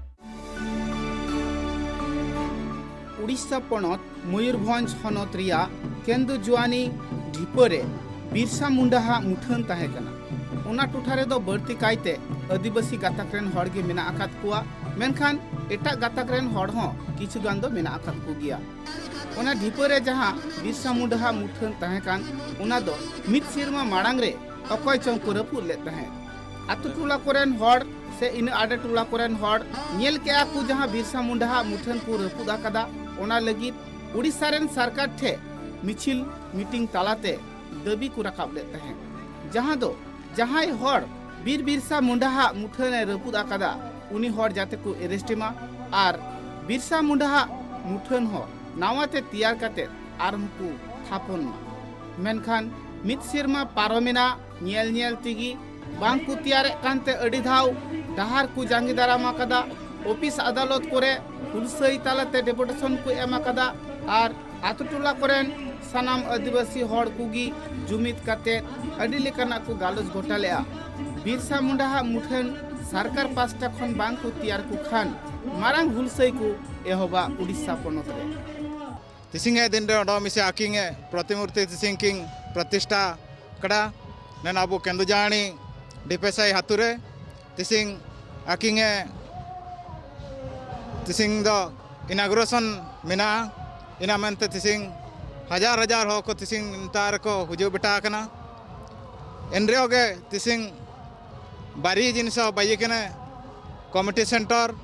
Odisha ᱯᱚᱱᱚᱛ ᱢᱚᱭᱩᱨᱵᱷᱚᱸᱡᱽ ᱦᱚᱱᱚᱛ ᱨᱮᱭᱟᱜ ᱠᱮᱱᱫᱩᱡᱩᱣᱟᱱᱤ ᱰᱷᱤᱯᱟᱹ ᱨᱮ ᱵᱤᱨᱥᱟ ᱢᱩᱱᱰᱟᱦᱟᱜ ᱢᱩᱴᱷᱟᱹᱱ ᱛᱟᱦᱮᱸ ᱠᱟᱱᱟ᱾ ᱚᱱᱟ ᱴᱚᱴᱷᱟ ᱨᱮᱫᱚ ᱵᱟᱹᱲᱛᱤ ᱠᱟᱭᱛᱮ ᱟᱹᱫᱤᱵᱟᱹᱥᱤ ᱜᱟᱛᱟᱠ ᱨᱮᱱ ᱦᱚᱲ ᱜᱮ ᱢᱮᱱᱟᱜ ᱟᱠᱟᱫ ᱠᱚᱣᱟ, ᱢᱮᱱᱠᱷᱟᱱ ᱮᱴᱟᱜ ᱜᱟᱛᱟᱠ ᱨᱮᱱ ᱦᱚᱲ ᱦᱚᱸ ᱠᱤᱪᱷᱩ ᱜᱟᱱ ᱫᱚ ᱢᱮᱱᱟᱜ ᱟᱠᱟᱫ ᱠᱚᱜᱮᱭᱟ᱾ ᱚᱱᱟ ᱰᱷᱤᱯᱟᱹ ᱨᱮ ᱡᱟᱦᱟᱸ ᱵᱤᱨᱥᱟ ᱢᱩᱱᱰᱟᱦᱟᱜ ᱢᱩᱴᱷᱟᱹᱱ ᱛᱟᱦᱮᱸ ᱠᱟᱱ, ᱚᱱᱟ ᱫᱚ ᱢᱤᱫ ᱥᱮᱨᱢᱟ ᱢᱟᱲᱟᱝ ᱨᱮ ᱚᱠᱚᱭ ᱪᱚᱝ ᱠᱚ ᱨᱟᱹᱯᱩᱫ ᱞᱮᱫ ᱛᱟᱦᱮᱸᱫ᱾ ᱟᱛᱳ ᱴᱚᱞᱟ ᱠᱚᱨᱮᱱ ᱦᱚᱲ ᱥᱮ ᱤᱱᱟᱹ ᱟᱰᱮ ᱴᱚᱞᱟ ᱠᱚᱨᱮᱱ ᱦᱚᱲ ᱧᱮᱞ ᱠᱮᱜᱼᱟ ᱠᱚ ᱡᱟᱦᱟᱸ ᱵᱤᱨᱥᱟ ᱢᱩᱱᱰᱟᱦᱟᱜ ᱢᱩᱴᱷᱟᱹᱱ ᱠᱚ ᱨᱟᱹᱯᱩᱫ ᱟᱠᱟᱫᱟ, ᱚᱱᱟ ᱞᱟᱹᱜᱤᱫ ᱩᱲᱤᱥᱥᱟ ᱨᱮᱱ ᱥᱚᱨᱠᱟᱨ ᱴᱷᱮᱱ ᱢᱤᱪᱷᱤᱞ ᱢᱤᱴᱤᱝ ᱛᱟᱞᱟᱛᱮ ᱫᱟᱹᱵᱤ ᱠᱚ ᱨᱟᱠᱟᱵ ᱞᱮᱫ ᱛᱟᱦᱮᱸᱫ, ᱡᱟᱦᱟᱸ ᱫᱚ ᱡᱟᱦᱟᱸᱭ ᱦᱚᱲ ᱵᱤᱨ ᱵᱤᱨᱥᱟ ᱢᱩᱱᱰᱟᱦᱟᱜ ᱢᱩᱴᱷᱟᱹᱱ ᱮ ᱨᱟᱹᱯᱩᱫ ᱟᱠᱟᱫᱟ, ᱩᱱᱤ ᱦᱚᱲ ᱡᱟᱛᱮ ᱠᱚ ᱮᱨᱮᱥᱴ ᱮᱢᱟ ᱟᱨ ᱵᱤᱨᱥᱟ ᱢᱩᱱᱰᱟᱦᱟᱜ ᱢᱩᱴᱷᱟᱹᱱ ᱦᱚᱸ ᱱᱟᱣᱟ ᱛᱮ ᱛᱮᱭᱟᱨ ᱠᱟᱛᱮ ᱟᱨᱦᱚᱸ ᱠᱚ ᱛᱷᱟᱯᱚᱱ ᱢᱟ᱾ ᱢᱮᱱᱠᱷᱟᱱ ᱢᱤᱫ ᱥᱮᱨᱢᱟ ᱯᱟᱨᱚᱢᱮᱱᱟ, ᱧᱮᱞ ᱧᱮᱞ ᱛᱮᱜᱮ ᱵᱟᱝ ᱠᱚ ᱛᱮᱭᱟᱨᱮᱫ ᱠᱟᱱᱛᱮ ᱟᱹᱰᱤ ᱫᱷᱟᱣ ᱰᱟᱦᱟᱨ ᱠᱚ ᱡᱟᱸᱜᱮ ᱫᱟᱨᱟᱢ ᱟᱠᱟᱫᱟ, ᱚᱯᱷᱤᱥ ᱟᱫᱟᱞᱚᱛ ᱠᱚᱨᱮ ᱦᱩᱞᱥᱟᱹᱭ ᱛᱟᱞᱟᱛᱮ ᱰᱮᱯᱩᱴᱮᱥᱚᱱ ᱠᱚ ᱮᱢ ᱟᱠᱟᱫᱟ ᱟᱨ ᱟᱛᱳ ᱴᱚᱞᱟ ᱠᱚᱨᱮᱱ ᱥᱟᱱᱟᱢ ᱟᱹᱫᱤᱵᱟᱹᱥᱤ ᱦᱚᱲ ᱠᱚᱜᱮ ᱡᱩᱢᱤᱫ ᱠᱟᱛᱮ ᱟᱹᱰᱤ ᱞᱮᱠᱟᱱᱟᱜ ᱠᱚ ᱜᱟᱞᱚᱪ ᱜᱚᱴᱟ ᱞᱮᱫᱼᱟ᱾ ᱵᱤᱨᱥᱟ ᱢᱩᱱᱰᱟᱦᱟᱜ ᱢᱩᱴᱷᱟᱹᱱ ᱥᱚᱨᱠᱟᱨ ᱯᱟᱥᱴᱟ ᱠᱷᱚᱱ ᱵᱟᱝ ᱠᱚ ᱛᱮᱭᱟᱨ ᱠᱚ ᱠᱷᱟᱱ ᱢᱟᱨᱟᱝ ᱦᱩᱞᱥᱟᱹᱭ ᱠᱚ ᱮᱦᱚᱵᱟ ᱩᱰᱤᱥᱟ ᱯᱚᱱᱚᱛ ᱨᱮ᱾ ᱛᱤᱥᱤᱝ ᱮ ᱫᱤᱱ ᱨᱮ ᱚᱰᱚ ᱢᱤᱥᱮ ᱟᱹᱠᱤᱝ ᱮ ᱯᱨᱚᱛᱤᱢᱩᱨᱛᱤ ᱛᱤᱥᱤᱝ ᱠᱤᱝ ᱯᱨᱚᱛᱤᱥᱴᱷᱟ ᱠᱟᱫᱟ᱾ ᱱᱮᱱ ᱟᱵᱚ ᱠᱮᱱᱫᱩᱡᱟᱱᱤ ᱰᱤᱯᱮᱥᱟᱭ ᱦᱟᱹᱛᱩ ᱨᱮ ᱛᱤᱥᱤᱝ ᱟᱹᱠᱤᱝ ᱮ ᱛᱤᱥᱤᱝ ᱫᱚ ᱤᱱᱟᱜᱩᱨᱮᱥᱚᱱ ᱢᱮᱱᱟᱜᱼᱟ᱾ ᱤᱱᱟ ᱢᱮᱱᱛᱮ ᱛᱤᱥᱤᱝ ᱦᱟᱡᱟᱨ ᱦᱟᱡᱟᱨ ᱦᱚᱲ ᱠᱚ ᱛᱤᱥᱤᱝ ᱱᱮᱛᱟᱨ ᱠᱚ ᱦᱩᱡᱩᱜ ᱵᱮᱴᱟ ᱟᱠᱟᱱᱟ᱾ ᱮᱱ ᱨᱮᱦᱚᱸ ᱜᱮ ᱛᱤᱥᱤᱝ ᱵᱟᱨᱭᱟ ᱡᱤᱱᱤᱥ ᱦᱚᱸ ᱵᱟᱭᱤ ᱠᱟᱱᱟ, ᱠᱚᱢᱤᱴᱤ ᱥᱮᱱᱴᱟᱨ,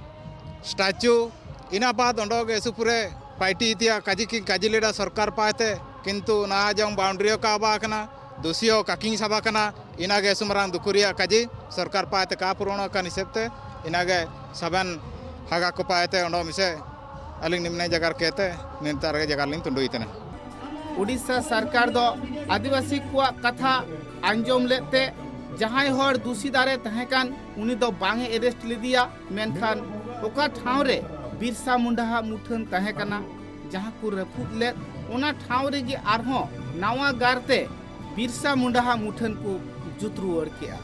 ᱥᱴᱟᱪᱩ, ᱤᱱᱟ ᱵᱟᱫ ᱚᱸᱰᱮ ᱜᱮ ᱥᱩᱯᱩᱨᱮ ᱯᱟᱭᱴᱤ ᱤᱫᱤᱭᱟ ᱠᱟᱡᱤ ᱠᱤ ᱠᱟᱡᱤ ᱞᱮᱰᱟ ᱥᱚᱨᱠᱟᱨ ᱯᱟᱭᱛᱮ, ᱠᱤᱱᱛᱩ ᱱᱟ ᱡᱚᱝ ᱵᱟᱣᱩᱱᱰᱨᱤ ᱠᱟ ᱵᱟ ᱠᱟᱱᱟ, ᱫᱩᱥᱤᱭᱚ ᱠᱟᱠᱤᱝ ᱥᱟᱵᱟ ᱠᱟᱱᱟ, ᱤᱱᱟ ᱜᱮ ᱥᱩᱢᱟᱨᱟᱝ ᱫᱩᱠᱩᱨᱤᱭᱟ ᱠᱟᱡᱤ ᱥᱚᱨᱠᱟᱨ ᱯᱟᱭᱛᱮ ᱠᱟ ᱯᱩᱨᱚᱱ ᱠᱟᱱ ᱦᱤᱥᱟᱹᱵ ᱛᱮ, ᱤᱱᱟ ᱜᱮ ᱥᱟᱵᱮᱱ ᱦᱟᱜᱟ ᱠᱚ ᱯᱟᱭᱛᱮ ᱚᱸᱰᱮ ᱢᱤᱥᱮ ᱟᱹᱞᱤᱧ ᱱᱤᱢᱱᱮ ᱡᱟᱜᱟᱨ ᱠᱮᱛᱮ ᱱᱤᱱᱛᱟᱨ ᱜᱮ ᱡᱟᱜᱟᱨ ᱞᱤᱧ ᱛᱩᱸᱰᱩᱭ ᱛᱟᱦᱮᱱᱟ᱾ ᱩᱰᱤᱥᱟ ᱥᱚᱨᱠᱟᱨ ᱫᱚ ᱟᱹᱫᱤᱵᱟᱹᱥᱤ ᱠᱚᱣᱟᱜ ᱠᱟᱛᱷᱟ ᱟᱸᱡᱚᱢ ᱞᱮᱫ ᱛᱮ ᱡᱟᱦᱟᱸᱭ ᱦᱚᱲ ᱫᱩᱥᱤ ᱫᱟᱨᱮ ᱛᱟᱦᱮᱸ ᱠᱟᱱ ᱩᱱᱤ ᱫᱚ ᱵᱟᱝ ᱮ ᱮᱨᱮᱥᱴ ᱞᱮᱫᱮᱭᱟ, ᱢᱮᱱᱠᱷᱟᱱ ᱚᱠᱟ ᱴᱷᱟᱶ ᱨᱮ ᱵᱤᱨᱥᱟ ᱢᱩᱱᱰᱟᱦᱟᱜ ᱢᱩᱴᱷᱟᱹᱱ ᱛᱟᱦᱮᱸ ᱠᱟᱱᱟ, ᱡᱟᱦᱟᱸ ᱠᱚ ᱨᱟᱹᱯᱩᱫ ᱞᱮᱫ, ᱚᱱᱟ ᱴᱷᱟᱶ ᱨᱮᱜᱮ ᱟᱨᱦᱚᱸ ᱱᱟᱣᱟ ᱜᱟᱨᱛᱮ ᱵᱤᱨᱥᱟ ᱢᱩᱱᱰᱟᱦᱟᱜ ᱢᱩᱴᱷᱟᱹᱱ ᱠᱚ ᱡᱩᱛ ᱨᱩᱣᱟᱹᱲ ᱠᱮᱜᱼᱟ᱾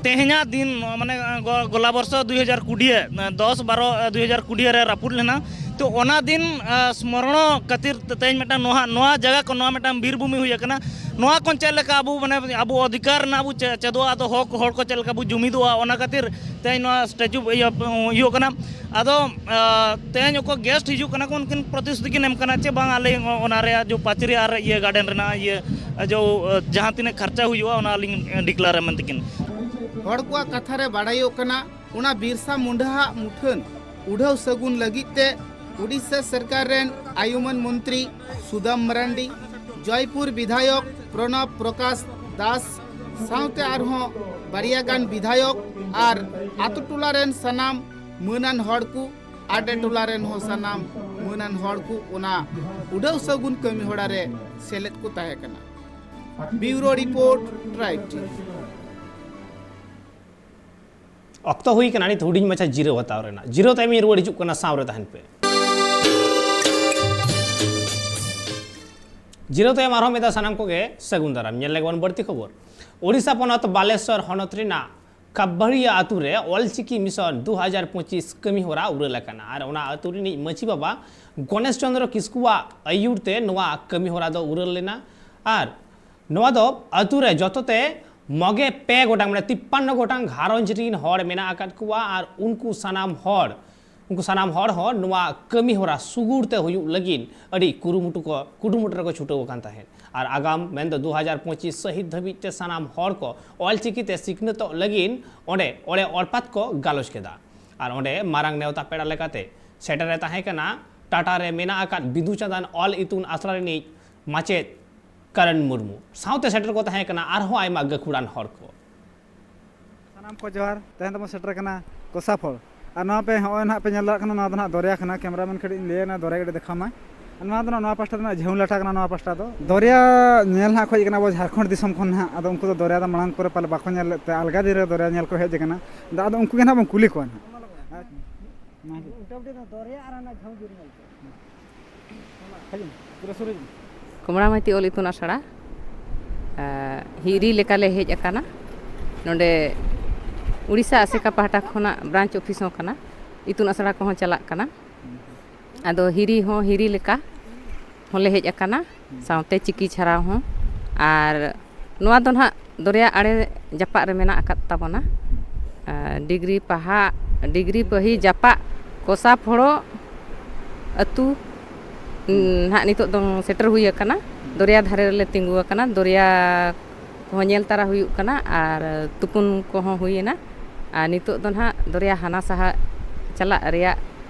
ᱛᱮᱦᱮᱧᱟᱜ ᱫᱤᱱ, ᱢᱟᱱᱮ, ᱜᱚ-, ᱜᱚᱞᱟ ᱵᱚᱨᱥᱚ ᱫᱩᱭ ᱦᱟᱡᱟᱨ ᱠᱩᱲᱤ, ᱫᱚᱥ ᱵᱟᱨᱚ ᱫᱩᱭ ᱦᱟᱡᱟᱨ ᱠᱩᱲᱤ ᱨᱮ ᱨᱟᱹᱯᱩᱫ ᱞᱮᱱᱟ᱾ ᱛᱚ, ᱚᱱᱟ ᱫᱤᱱ, ᱟ, ᱥᱢᱚᱨᱚᱱᱚ ᱠᱷᱟᱹᱛᱤᱨ ᱛᱮ ᱛᱮᱦᱮᱧ ᱢᱤᱫᱴᱟᱝ ᱱᱚᱣᱟ, ᱱᱚᱣᱟ ᱡᱟᱭᱜᱟ ᱠᱚ, ᱱᱚᱣᱟ ᱢᱤᱫᱴᱟᱝ ᱵᱤᱨ ᱵᱷᱩᱢᱤ ᱦᱩᱭ ᱟᱠᱟᱱᱟ᱾ ᱱᱚᱣᱟ ᱠᱷᱚᱱ ᱪᱮᱫ ᱞᱮᱠᱟ ᱟᱵᱚ, ᱢᱟᱱᱮ, ᱟᱵᱚ ᱚᱫᱷᱤᱠᱟᱨ ᱨᱮᱱᱟᱜ ᱵᱚ ᱪᱮ-, ᱪᱮᱫᱚᱜᱼᱟ, ᱟᱫᱚ ᱦᱚᱠ ᱦᱚᱲ ᱠᱚ ᱪᱮᱫ ᱞᱮᱠᱟ ᱵᱚ ᱡᱩᱢᱤᱫᱚᱜᱼᱟ, ᱚᱱᱟ ᱠᱷᱟᱹᱛᱤᱨ ᱛᱮᱦᱮᱧ ᱱᱚᱣᱟ ᱥᱴᱮᱪᱩ ᱤᱭᱟᱹ ᱦᱩᱭᱩᱜ ᱠᱟᱱᱟ᱾ ᱟᱫᱚ, ᱟ, ᱛᱮᱦᱮᱧ ᱚᱠᱚᱭ ᱜᱮᱥᱴ ᱦᱤᱡᱩᱜ ᱠᱟᱱᱟ ᱠᱚ, ᱩᱱᱠᱤᱱ ᱯᱨᱚᱛᱤᱥᱨᱩᱛᱤ ᱠᱤᱱ ᱮᱢ ᱠᱟᱱᱟ ᱪᱮ ᱵᱟᱝ, ᱟᱞᱮ ᱚᱱᱟ ᱨᱮᱭᱟᱜ ᱡᱚ ᱯᱟᱪᱨᱤ ᱟᱨ ᱤᱭᱟᱹ ᱜᱟᱨᱰᱮᱱ ᱨᱮᱱᱟᱜ ᱤᱭᱟᱹ ᱡᱚ, ᱟ, ᱡᱟᱦᱟᱸ ᱛᱤᱱᱟᱹᱜ ᱠᱷᱚᱨᱪᱟ ᱦᱩᱭᱩᱜᱼᱟ, ᱚᱱᱟ ᱞᱤᱧ ᱰᱤᱠᱞᱟᱨᱟ ᱢᱮᱱᱛᱮ ᱠᱤᱱ᱾ ᱦᱚᱲ ᱠᱚᱣᱟᱜ ᱠᱟᱛᱷᱟ ᱨᱮ ᱵᱟᱲᱟᱭᱚᱜ ᱠᱟᱱᱟ, ᱚᱱᱟ ᱵᱤᱨᱥᱟ ᱢᱩᱱᱰᱟᱦᱟᱜ ᱢᱩᱴᱷᱟᱹᱱ ᱩᱰᱷᱟᱹᱣ ᱥᱟᱹᱜᱩᱱ ᱞᱟᱹᱜᱤᱫ ᱛᱮ ᱩᱰᱤᱥᱟ ᱥᱚᱨᱠᱟᱨ ᱨᱮᱱ ᱟᱭᱩᱢᱟᱹᱱ ᱢᱚᱱᱛᱨᱤ ᱥᱩᱫᱟᱢ ᱢᱟᱨᱟᱱᱰᱤ, ᱡᱚᱭᱯᱩᱨ ᱵᱤᱫᱷᱟᱭᱚᱠ ᱯᱨᱚᱱᱚᱵ ᱯᱨᱚᱠᱟᱥ ᱫᱟᱥ ᱥᱟᱶᱛᱮ ᱟᱨᱦᱚᱸ ᱵᱟᱨᱭᱟ ᱜᱟᱱ ᱵᱤᱫᱷᱟᱭᱚᱠ ᱟᱨ ᱟᱛᱳ ᱴᱚᱞᱟ ᱨᱮᱱ ᱥᱟᱱᱟᱢ ᱢᱟᱹᱱᱟᱱ ᱦᱚᱲ ᱠᱚ, ᱟᱰᱮ ᱴᱚᱞᱟ ᱨᱮᱱ ᱦᱚᱸ ᱥᱟᱱᱟᱢ ᱢᱟᱹᱱᱟᱱ ᱦᱚᱲ ᱠᱚ ᱚᱱᱟ ᱩᱰᱷᱟᱹᱣ ᱥᱟᱹᱜᱩᱱ ᱠᱟᱹᱢᱤ ᱦᱚᱨᱟ ᱨᱮ ᱥᱮᱞᱮᱫ ᱠᱚ ᱛᱟᱦᱮᱸ ᱠᱟᱱᱟ᱾ ᱵᱤᱭᱩᱨᱳ ᱨᱤᱯᱳᱨᱴ, ᱴᱨᱟᱭᱤᱵᱽ ᱴᱤᱵᱷᱤ᱾ ᱚᱠᱛᱚ ᱦᱩᱭ ᱠᱟᱱᱟ ᱱᱤᱛ ᱦᱩᱰᱤᱧ ᱢᱟᱪᱷᱟ ᱡᱤᱨᱟᱹᱣ ᱦᱟᱛᱟᱣ ᱨᱮᱱᱟᱜ᱾ ᱡᱤᱨᱟᱹᱣ ᱛᱟᱭᱚᱢ ᱤᱧ ᱨᱩᱣᱟᱹᱲ ᱦᱤᱡᱩᱜ ᱠᱟᱱᱟ, ᱥᱟᱶ ᱨᱮ ᱛᱟᱦᱮᱱ ᱯᱮ᱾ ᱡᱤᱨᱟᱹᱣ ᱛᱟᱭᱚᱢ ᱟᱨᱦᱚᱸ ᱢᱤᱫ ᱫᱷᱟᱣ ᱥᱟᱱᱟᱢ ᱠᱚᱜᱮ ᱥᱟᱹᱜᱩᱱ ᱫᱟᱨᱟᱢ᱾ ᱧᱮᱞ ᱞᱮᱜᱮ ᱵᱚᱱ ᱵᱟᱹᱲᱛᱤ ᱠᱷᱚᱵᱚᱨ᱾ ᱳᱰᱤᱥᱟ ᱯᱚᱱᱚᱛ ᱵᱟᱞᱮᱥᱚᱨ ᱦᱚᱱᱚᱛ ᱨᱮᱱᱟᱜ ᱠᱟᱵᱵᱟᱲᱤᱭᱟ ᱟᱛᱩ ᱨᱮ ᱚᱞᱪᱤᱠᱤ ᱢᱤᱥᱚᱱ ᱫᱩ ᱦᱟᱡᱟᱨ ᱯᱚᱸᱪᱤᱥ ᱠᱟᱹᱢᱤ ᱦᱚᱨᱟ ᱩᱨᱟᱹᱞ ᱟᱠᱟᱱᱟ ᱟᱨ ᱚᱱᱟ ᱟᱛᱩ ᱨᱤᱱᱤᱡ ᱢᱟᱹᱡᱷᱤ ᱵᱟᱵᱟ ᱜᱚᱱᱮᱥ ᱪᱚᱸᱫᱽᱨᱚ ᱠᱤᱥᱠᱩᱣᱟᱜ ᱟᱹᱭᱩᱨ ᱛᱮ ᱱᱚᱣᱟ ᱠᱟᱹᱢᱤ ᱦᱚᱨᱟ ᱫᱚ ᱩᱨᱟᱹᱞ ᱞᱮᱱᱟ᱾ ᱟᱨ ᱱᱚᱣᱟ ᱫᱚ ᱟᱛᱩ ᱨᱮ ᱡᱚᱛᱚ ᱛᱮ ᱢᱚᱜᱮ ᱯᱮ ᱜᱚᱴᱟᱝ, ᱢᱟᱱᱮ ᱛᱤᱯᱯᱟᱱᱱᱚ ᱜᱚᱴᱟᱝ ᱜᱷᱟᱨᱚᱸᱡᱽ ᱨᱤᱱ ᱦᱚᱲ ᱢᱮᱱᱟᱜ ᱟᱠᱟᱫ ᱠᱚᱣᱟ ᱟᱨ ᱩᱱᱠᱩ ᱥᱟᱱᱟᱢ ᱦᱚᱲ ᱩᱱᱠᱩ ᱥᱟᱱᱟᱢ ᱦᱚᱲ ᱦᱚᱸ ᱱᱚᱣᱟ ᱠᱟᱹᱢᱤ ᱦᱚᱨᱟ ᱥᱩᱜᱩᱲ ᱛᱮ ᱦᱩᱭᱩᱜ ᱞᱟᱹᱜᱤᱫ ᱟᱹᱰᱤ ᱠᱩᱨᱩᱢᱩᱴᱩ ᱠᱚ, ᱠᱩᱨᱩᱢᱩᱴᱩ ᱨᱮᱠᱚ ᱪᱷᱩᱴᱟᱹᱣ ᱟᱠᱟᱱ ᱛᱟᱦᱮᱸᱫ᱾ ᱟᱨ ᱟᱜᱟᱢ ᱢᱮᱱᱫᱚ ᱫᱩ ᱦᱟᱡᱟᱨ ᱯᱚᱸᱪᱤᱥ ᱥᱟᱹᱦᱤᱛ ᱫᱷᱟᱹᱵᱤᱡ ᱛᱮ ᱥᱟᱱᱟᱢ ᱦᱚᱲ ᱠᱚ ᱚᱞᱪᱤᱠᱤ ᱛᱮ ᱥᱤᱠᱷᱱᱟᱹᱛᱚᱜ ᱞᱟᱹᱜᱤᱫ ᱚᱸᱰᱮ ᱚᱲᱮ ᱚᱲᱯᱟᱛ ᱠᱚ ᱜᱟᱞᱚᱪ ᱠᱮᱫᱟ᱾ ᱟᱨ ᱚᱸᱰᱮ ᱢᱟᱨᱟᱝ ᱱᱮᱣᱛᱟ ᱯᱮᱲᱟ ᱞᱮᱠᱟᱛᱮ ᱥᱮᱴᱮᱨ ᱮ ᱛᱟᱦᱮᱸ ᱠᱟᱱᱟ ᱴᱟᱴᱟ ᱨᱮ ᱢᱮᱱᱟᱜ ᱟᱠᱟᱫ ᱵᱤᱫᱩ ᱪᱟᱸᱫᱟᱱ ᱚᱞ ᱤᱛᱩᱱ ᱟᱥᱲᱟ ᱨᱤᱱᱤᱡ ᱢᱟᱪᱮᱫ ᱠᱟᱨᱟᱱ ᱢᱩᱨᱢᱩ᱾ ᱥᱟᱶᱛᱮ ᱥᱮᱴᱮᱨ ᱠᱚ ᱛᱟᱦᱮᱸ ᱠᱟᱱᱟ ᱟᱨᱦᱚᱸ ᱟᱭᱢᱟ ᱜᱟᱹᱠᱷᱩᱲᱟᱱ ᱦᱚᱲ ᱠᱚ᱾ ᱥᱟᱱᱟᱢ ᱠᱚ ᱡᱚᱦᱟᱨ᱾ ᱛᱮᱦᱮᱧ ᱫᱚᱵᱚᱱ ᱥᱮᱴᱮᱨ ᱠᱟᱱᱟ ᱠᱚᱥᱟᱯᱷᱚᱲ᱾ ᱟᱨ ᱱᱚᱣᱟ ᱯᱮ ᱦᱚᱸᱜᱼᱚᱭ ᱱᱟᱦᱟᱜ ᱯᱮ ᱧᱮᱞ ᱫᱟᱲᱮᱭᱟᱜ ᱠᱟᱱᱟ, ᱱᱚᱣᱟ ᱫᱚ ᱱᱟᱦᱟᱜ ᱫᱚᱨᱭᱟ ᱠᱟᱱᱟ᱾ ᱠᱮᱢᱨᱟᱢᱮᱱ ᱠᱟᱹᱴᱤᱡ ᱤᱧ ᱞᱟᱹᱭᱟ, ᱱᱚᱣᱟ ᱫᱚᱨᱭᱟ ᱠᱟᱹᱴᱤᱡ ᱫᱮᱠᱷᱟᱣ ᱢᱟᱭ᱾ ᱟᱨ ᱱᱚᱣᱟ ᱫᱚ ᱱᱟᱦᱟᱜ ᱱᱚᱣᱟ ᱯᱟᱥᱴᱟ ᱫᱚ ᱱᱟᱦᱟᱜ ᱡᱷᱟᱹᱣ ᱞᱟᱴᱟ ᱠᱟᱱᱟ ᱱᱚᱣᱟ ᱯᱟᱥᱴᱟ ᱫᱚ᱾ ᱫᱚᱨᱭᱟ ᱧᱮᱞ ᱱᱟᱦᱟᱜ ᱠᱚ ᱦᱮᱡ ᱠᱟᱱᱟ ᱟᱵᱚ ᱡᱷᱟᱲᱠᱷᱚᱸᱰ ᱫᱤᱥᱚᱢ ᱠᱷᱚᱱ ᱱᱟᱦᱟᱜ᱾ ᱟᱫᱚ ᱩᱱᱠᱩ ᱫᱚ ᱫᱚᱨᱭᱟ ᱫᱚ ᱢᱟᱲᱟᱝ ᱠᱚᱨᱮ ᱯᱟᱞᱮ ᱵᱟᱠᱚ ᱧᱮᱞ ᱞᱮᱫ ᱛᱮ ᱟᱞᱜᱟ ᱫᱤᱱ ᱨᱮ ᱫᱚᱨᱭᱟ ᱧᱮᱞ ᱠᱚ ᱦᱮᱡ ᱟᱠᱟᱱᱟ᱾ ᱟᱫᱚ ᱩᱱᱠᱩ ᱜᱮ ᱱᱟᱦᱟᱜ ᱵᱚᱱ ᱠᱩᱞᱤ ᱠᱚᱣᱟ ᱱᱟᱦᱟᱜ᱾ ᱢᱟ ᱦᱤᱡᱩᱜ᱾ ᱩᱞᱴᱟᱹ ᱩᱞᱴᱟᱹ ᱫᱚ ᱫᱚᱨᱭᱟ ᱟᱨ ᱚᱱᱟ ᱡᱷᱟᱹᱣ ᱵᱤᱨ ᱧᱮᱞ ᱠᱚ᱾ ᱦᱤᱡᱩᱜ ᱢᱮ, ᱯᱩᱨᱟᱹ ᱥᱩᱨ ᱦᱤᱡᱩᱜ ᱢᱮ᱾ ᱠᱚᱢᱲᱟᱢᱟᱹᱛᱤ ᱚᱞ ᱤᱛᱩᱱ ᱟᱥᱲᱟ, ᱟ, ᱦᱤᱨᱤ ᱞᱮᱠᱟᱞᱮ ᱦᱮᱡ ᱟᱠᱟᱱᱟ᱾ ᱱᱚᱰᱮ ᱩᱲᱤᱥᱥᱟ ᱟᱥᱮᱠᱟ ᱯᱟᱦᱴᱟ ᱠᱷᱚᱱᱟᱜ ᱵᱨᱟᱧᱪ ᱚᱯᱷᱤᱥ ᱦᱚᱸ ᱠᱟᱱᱟ, ᱤᱛᱩᱱ ᱟᱥᱲᱟ ᱠᱚᱦᱚᱸ ᱪᱟᱞᱟᱜ ᱠᱟᱱᱟ᱾ ᱟᱫᱚ ᱦᱤᱨᱤ ᱦᱚᱸ ᱦᱤᱨᱤ ᱞᱮᱠᱟ ᱦᱚᱸᱞᱮ ᱦᱮᱡ ᱟᱠᱟᱱᱟ, ᱥᱟᱶᱛᱮ ᱪᱤᱠᱤ ᱪᱷᱟᱨᱟᱣ ᱦᱚᱸ᱾ ᱟᱨ ᱱᱚᱣᱟ ᱫᱚ ᱱᱟᱦᱟᱜ ᱫᱚᱨᱭᱟ ᱟᱲᱮ ᱡᱟᱯᱟᱜ ᱨᱮ ᱢᱮᱱᱟᱜ ᱟᱠᱟᱫ ᱛᱟᱵᱚᱱᱟ᱾ ᱟᱨ ᱰᱤᱜᱽᱨᱤ ᱯᱟᱦᱟ, ᱰᱤᱜᱽᱨᱤ ᱯᱟᱹᱦᱤ ᱡᱟᱯᱟᱜ ᱠᱚᱥᱟ ᱯᱷᱚᱲᱚ ᱟᱹᱛᱩ, ᱱᱟᱦᱟᱜ ᱱᱤᱛᱚᱜ ᱫᱚ ᱥᱮᱴᱮᱨ ᱦᱩᱭ ᱟᱠᱟᱱᱟ᱾ ᱫᱚᱨᱭᱟ ᱫᱷᱟᱨᱮ ᱨᱮᱞᱮ ᱛᱤᱸᱜᱩ ᱟᱠᱟᱱᱟ᱾ ᱫᱚᱨᱭᱟ ᱠᱚᱦᱚᱸ ᱧᱮᱞ ᱛᱟᱨᱟ ᱦᱩᱭᱩᱜ ᱠᱟᱱᱟ ᱟᱨ ᱛᱩᱯᱩᱱ ᱠᱚᱦᱚᱸ ᱦᱩᱭᱮᱱᱟ᱾ ᱟᱨ ᱱᱤᱛᱚᱜ ᱫᱚ ᱱᱟᱦᱟᱜ ᱫᱚᱨᱭᱟ ᱦᱟᱱᱟ ᱥᱟᱦᱟ ᱪᱟᱞᱟᱜ ᱨᱮᱭᱟᱜ,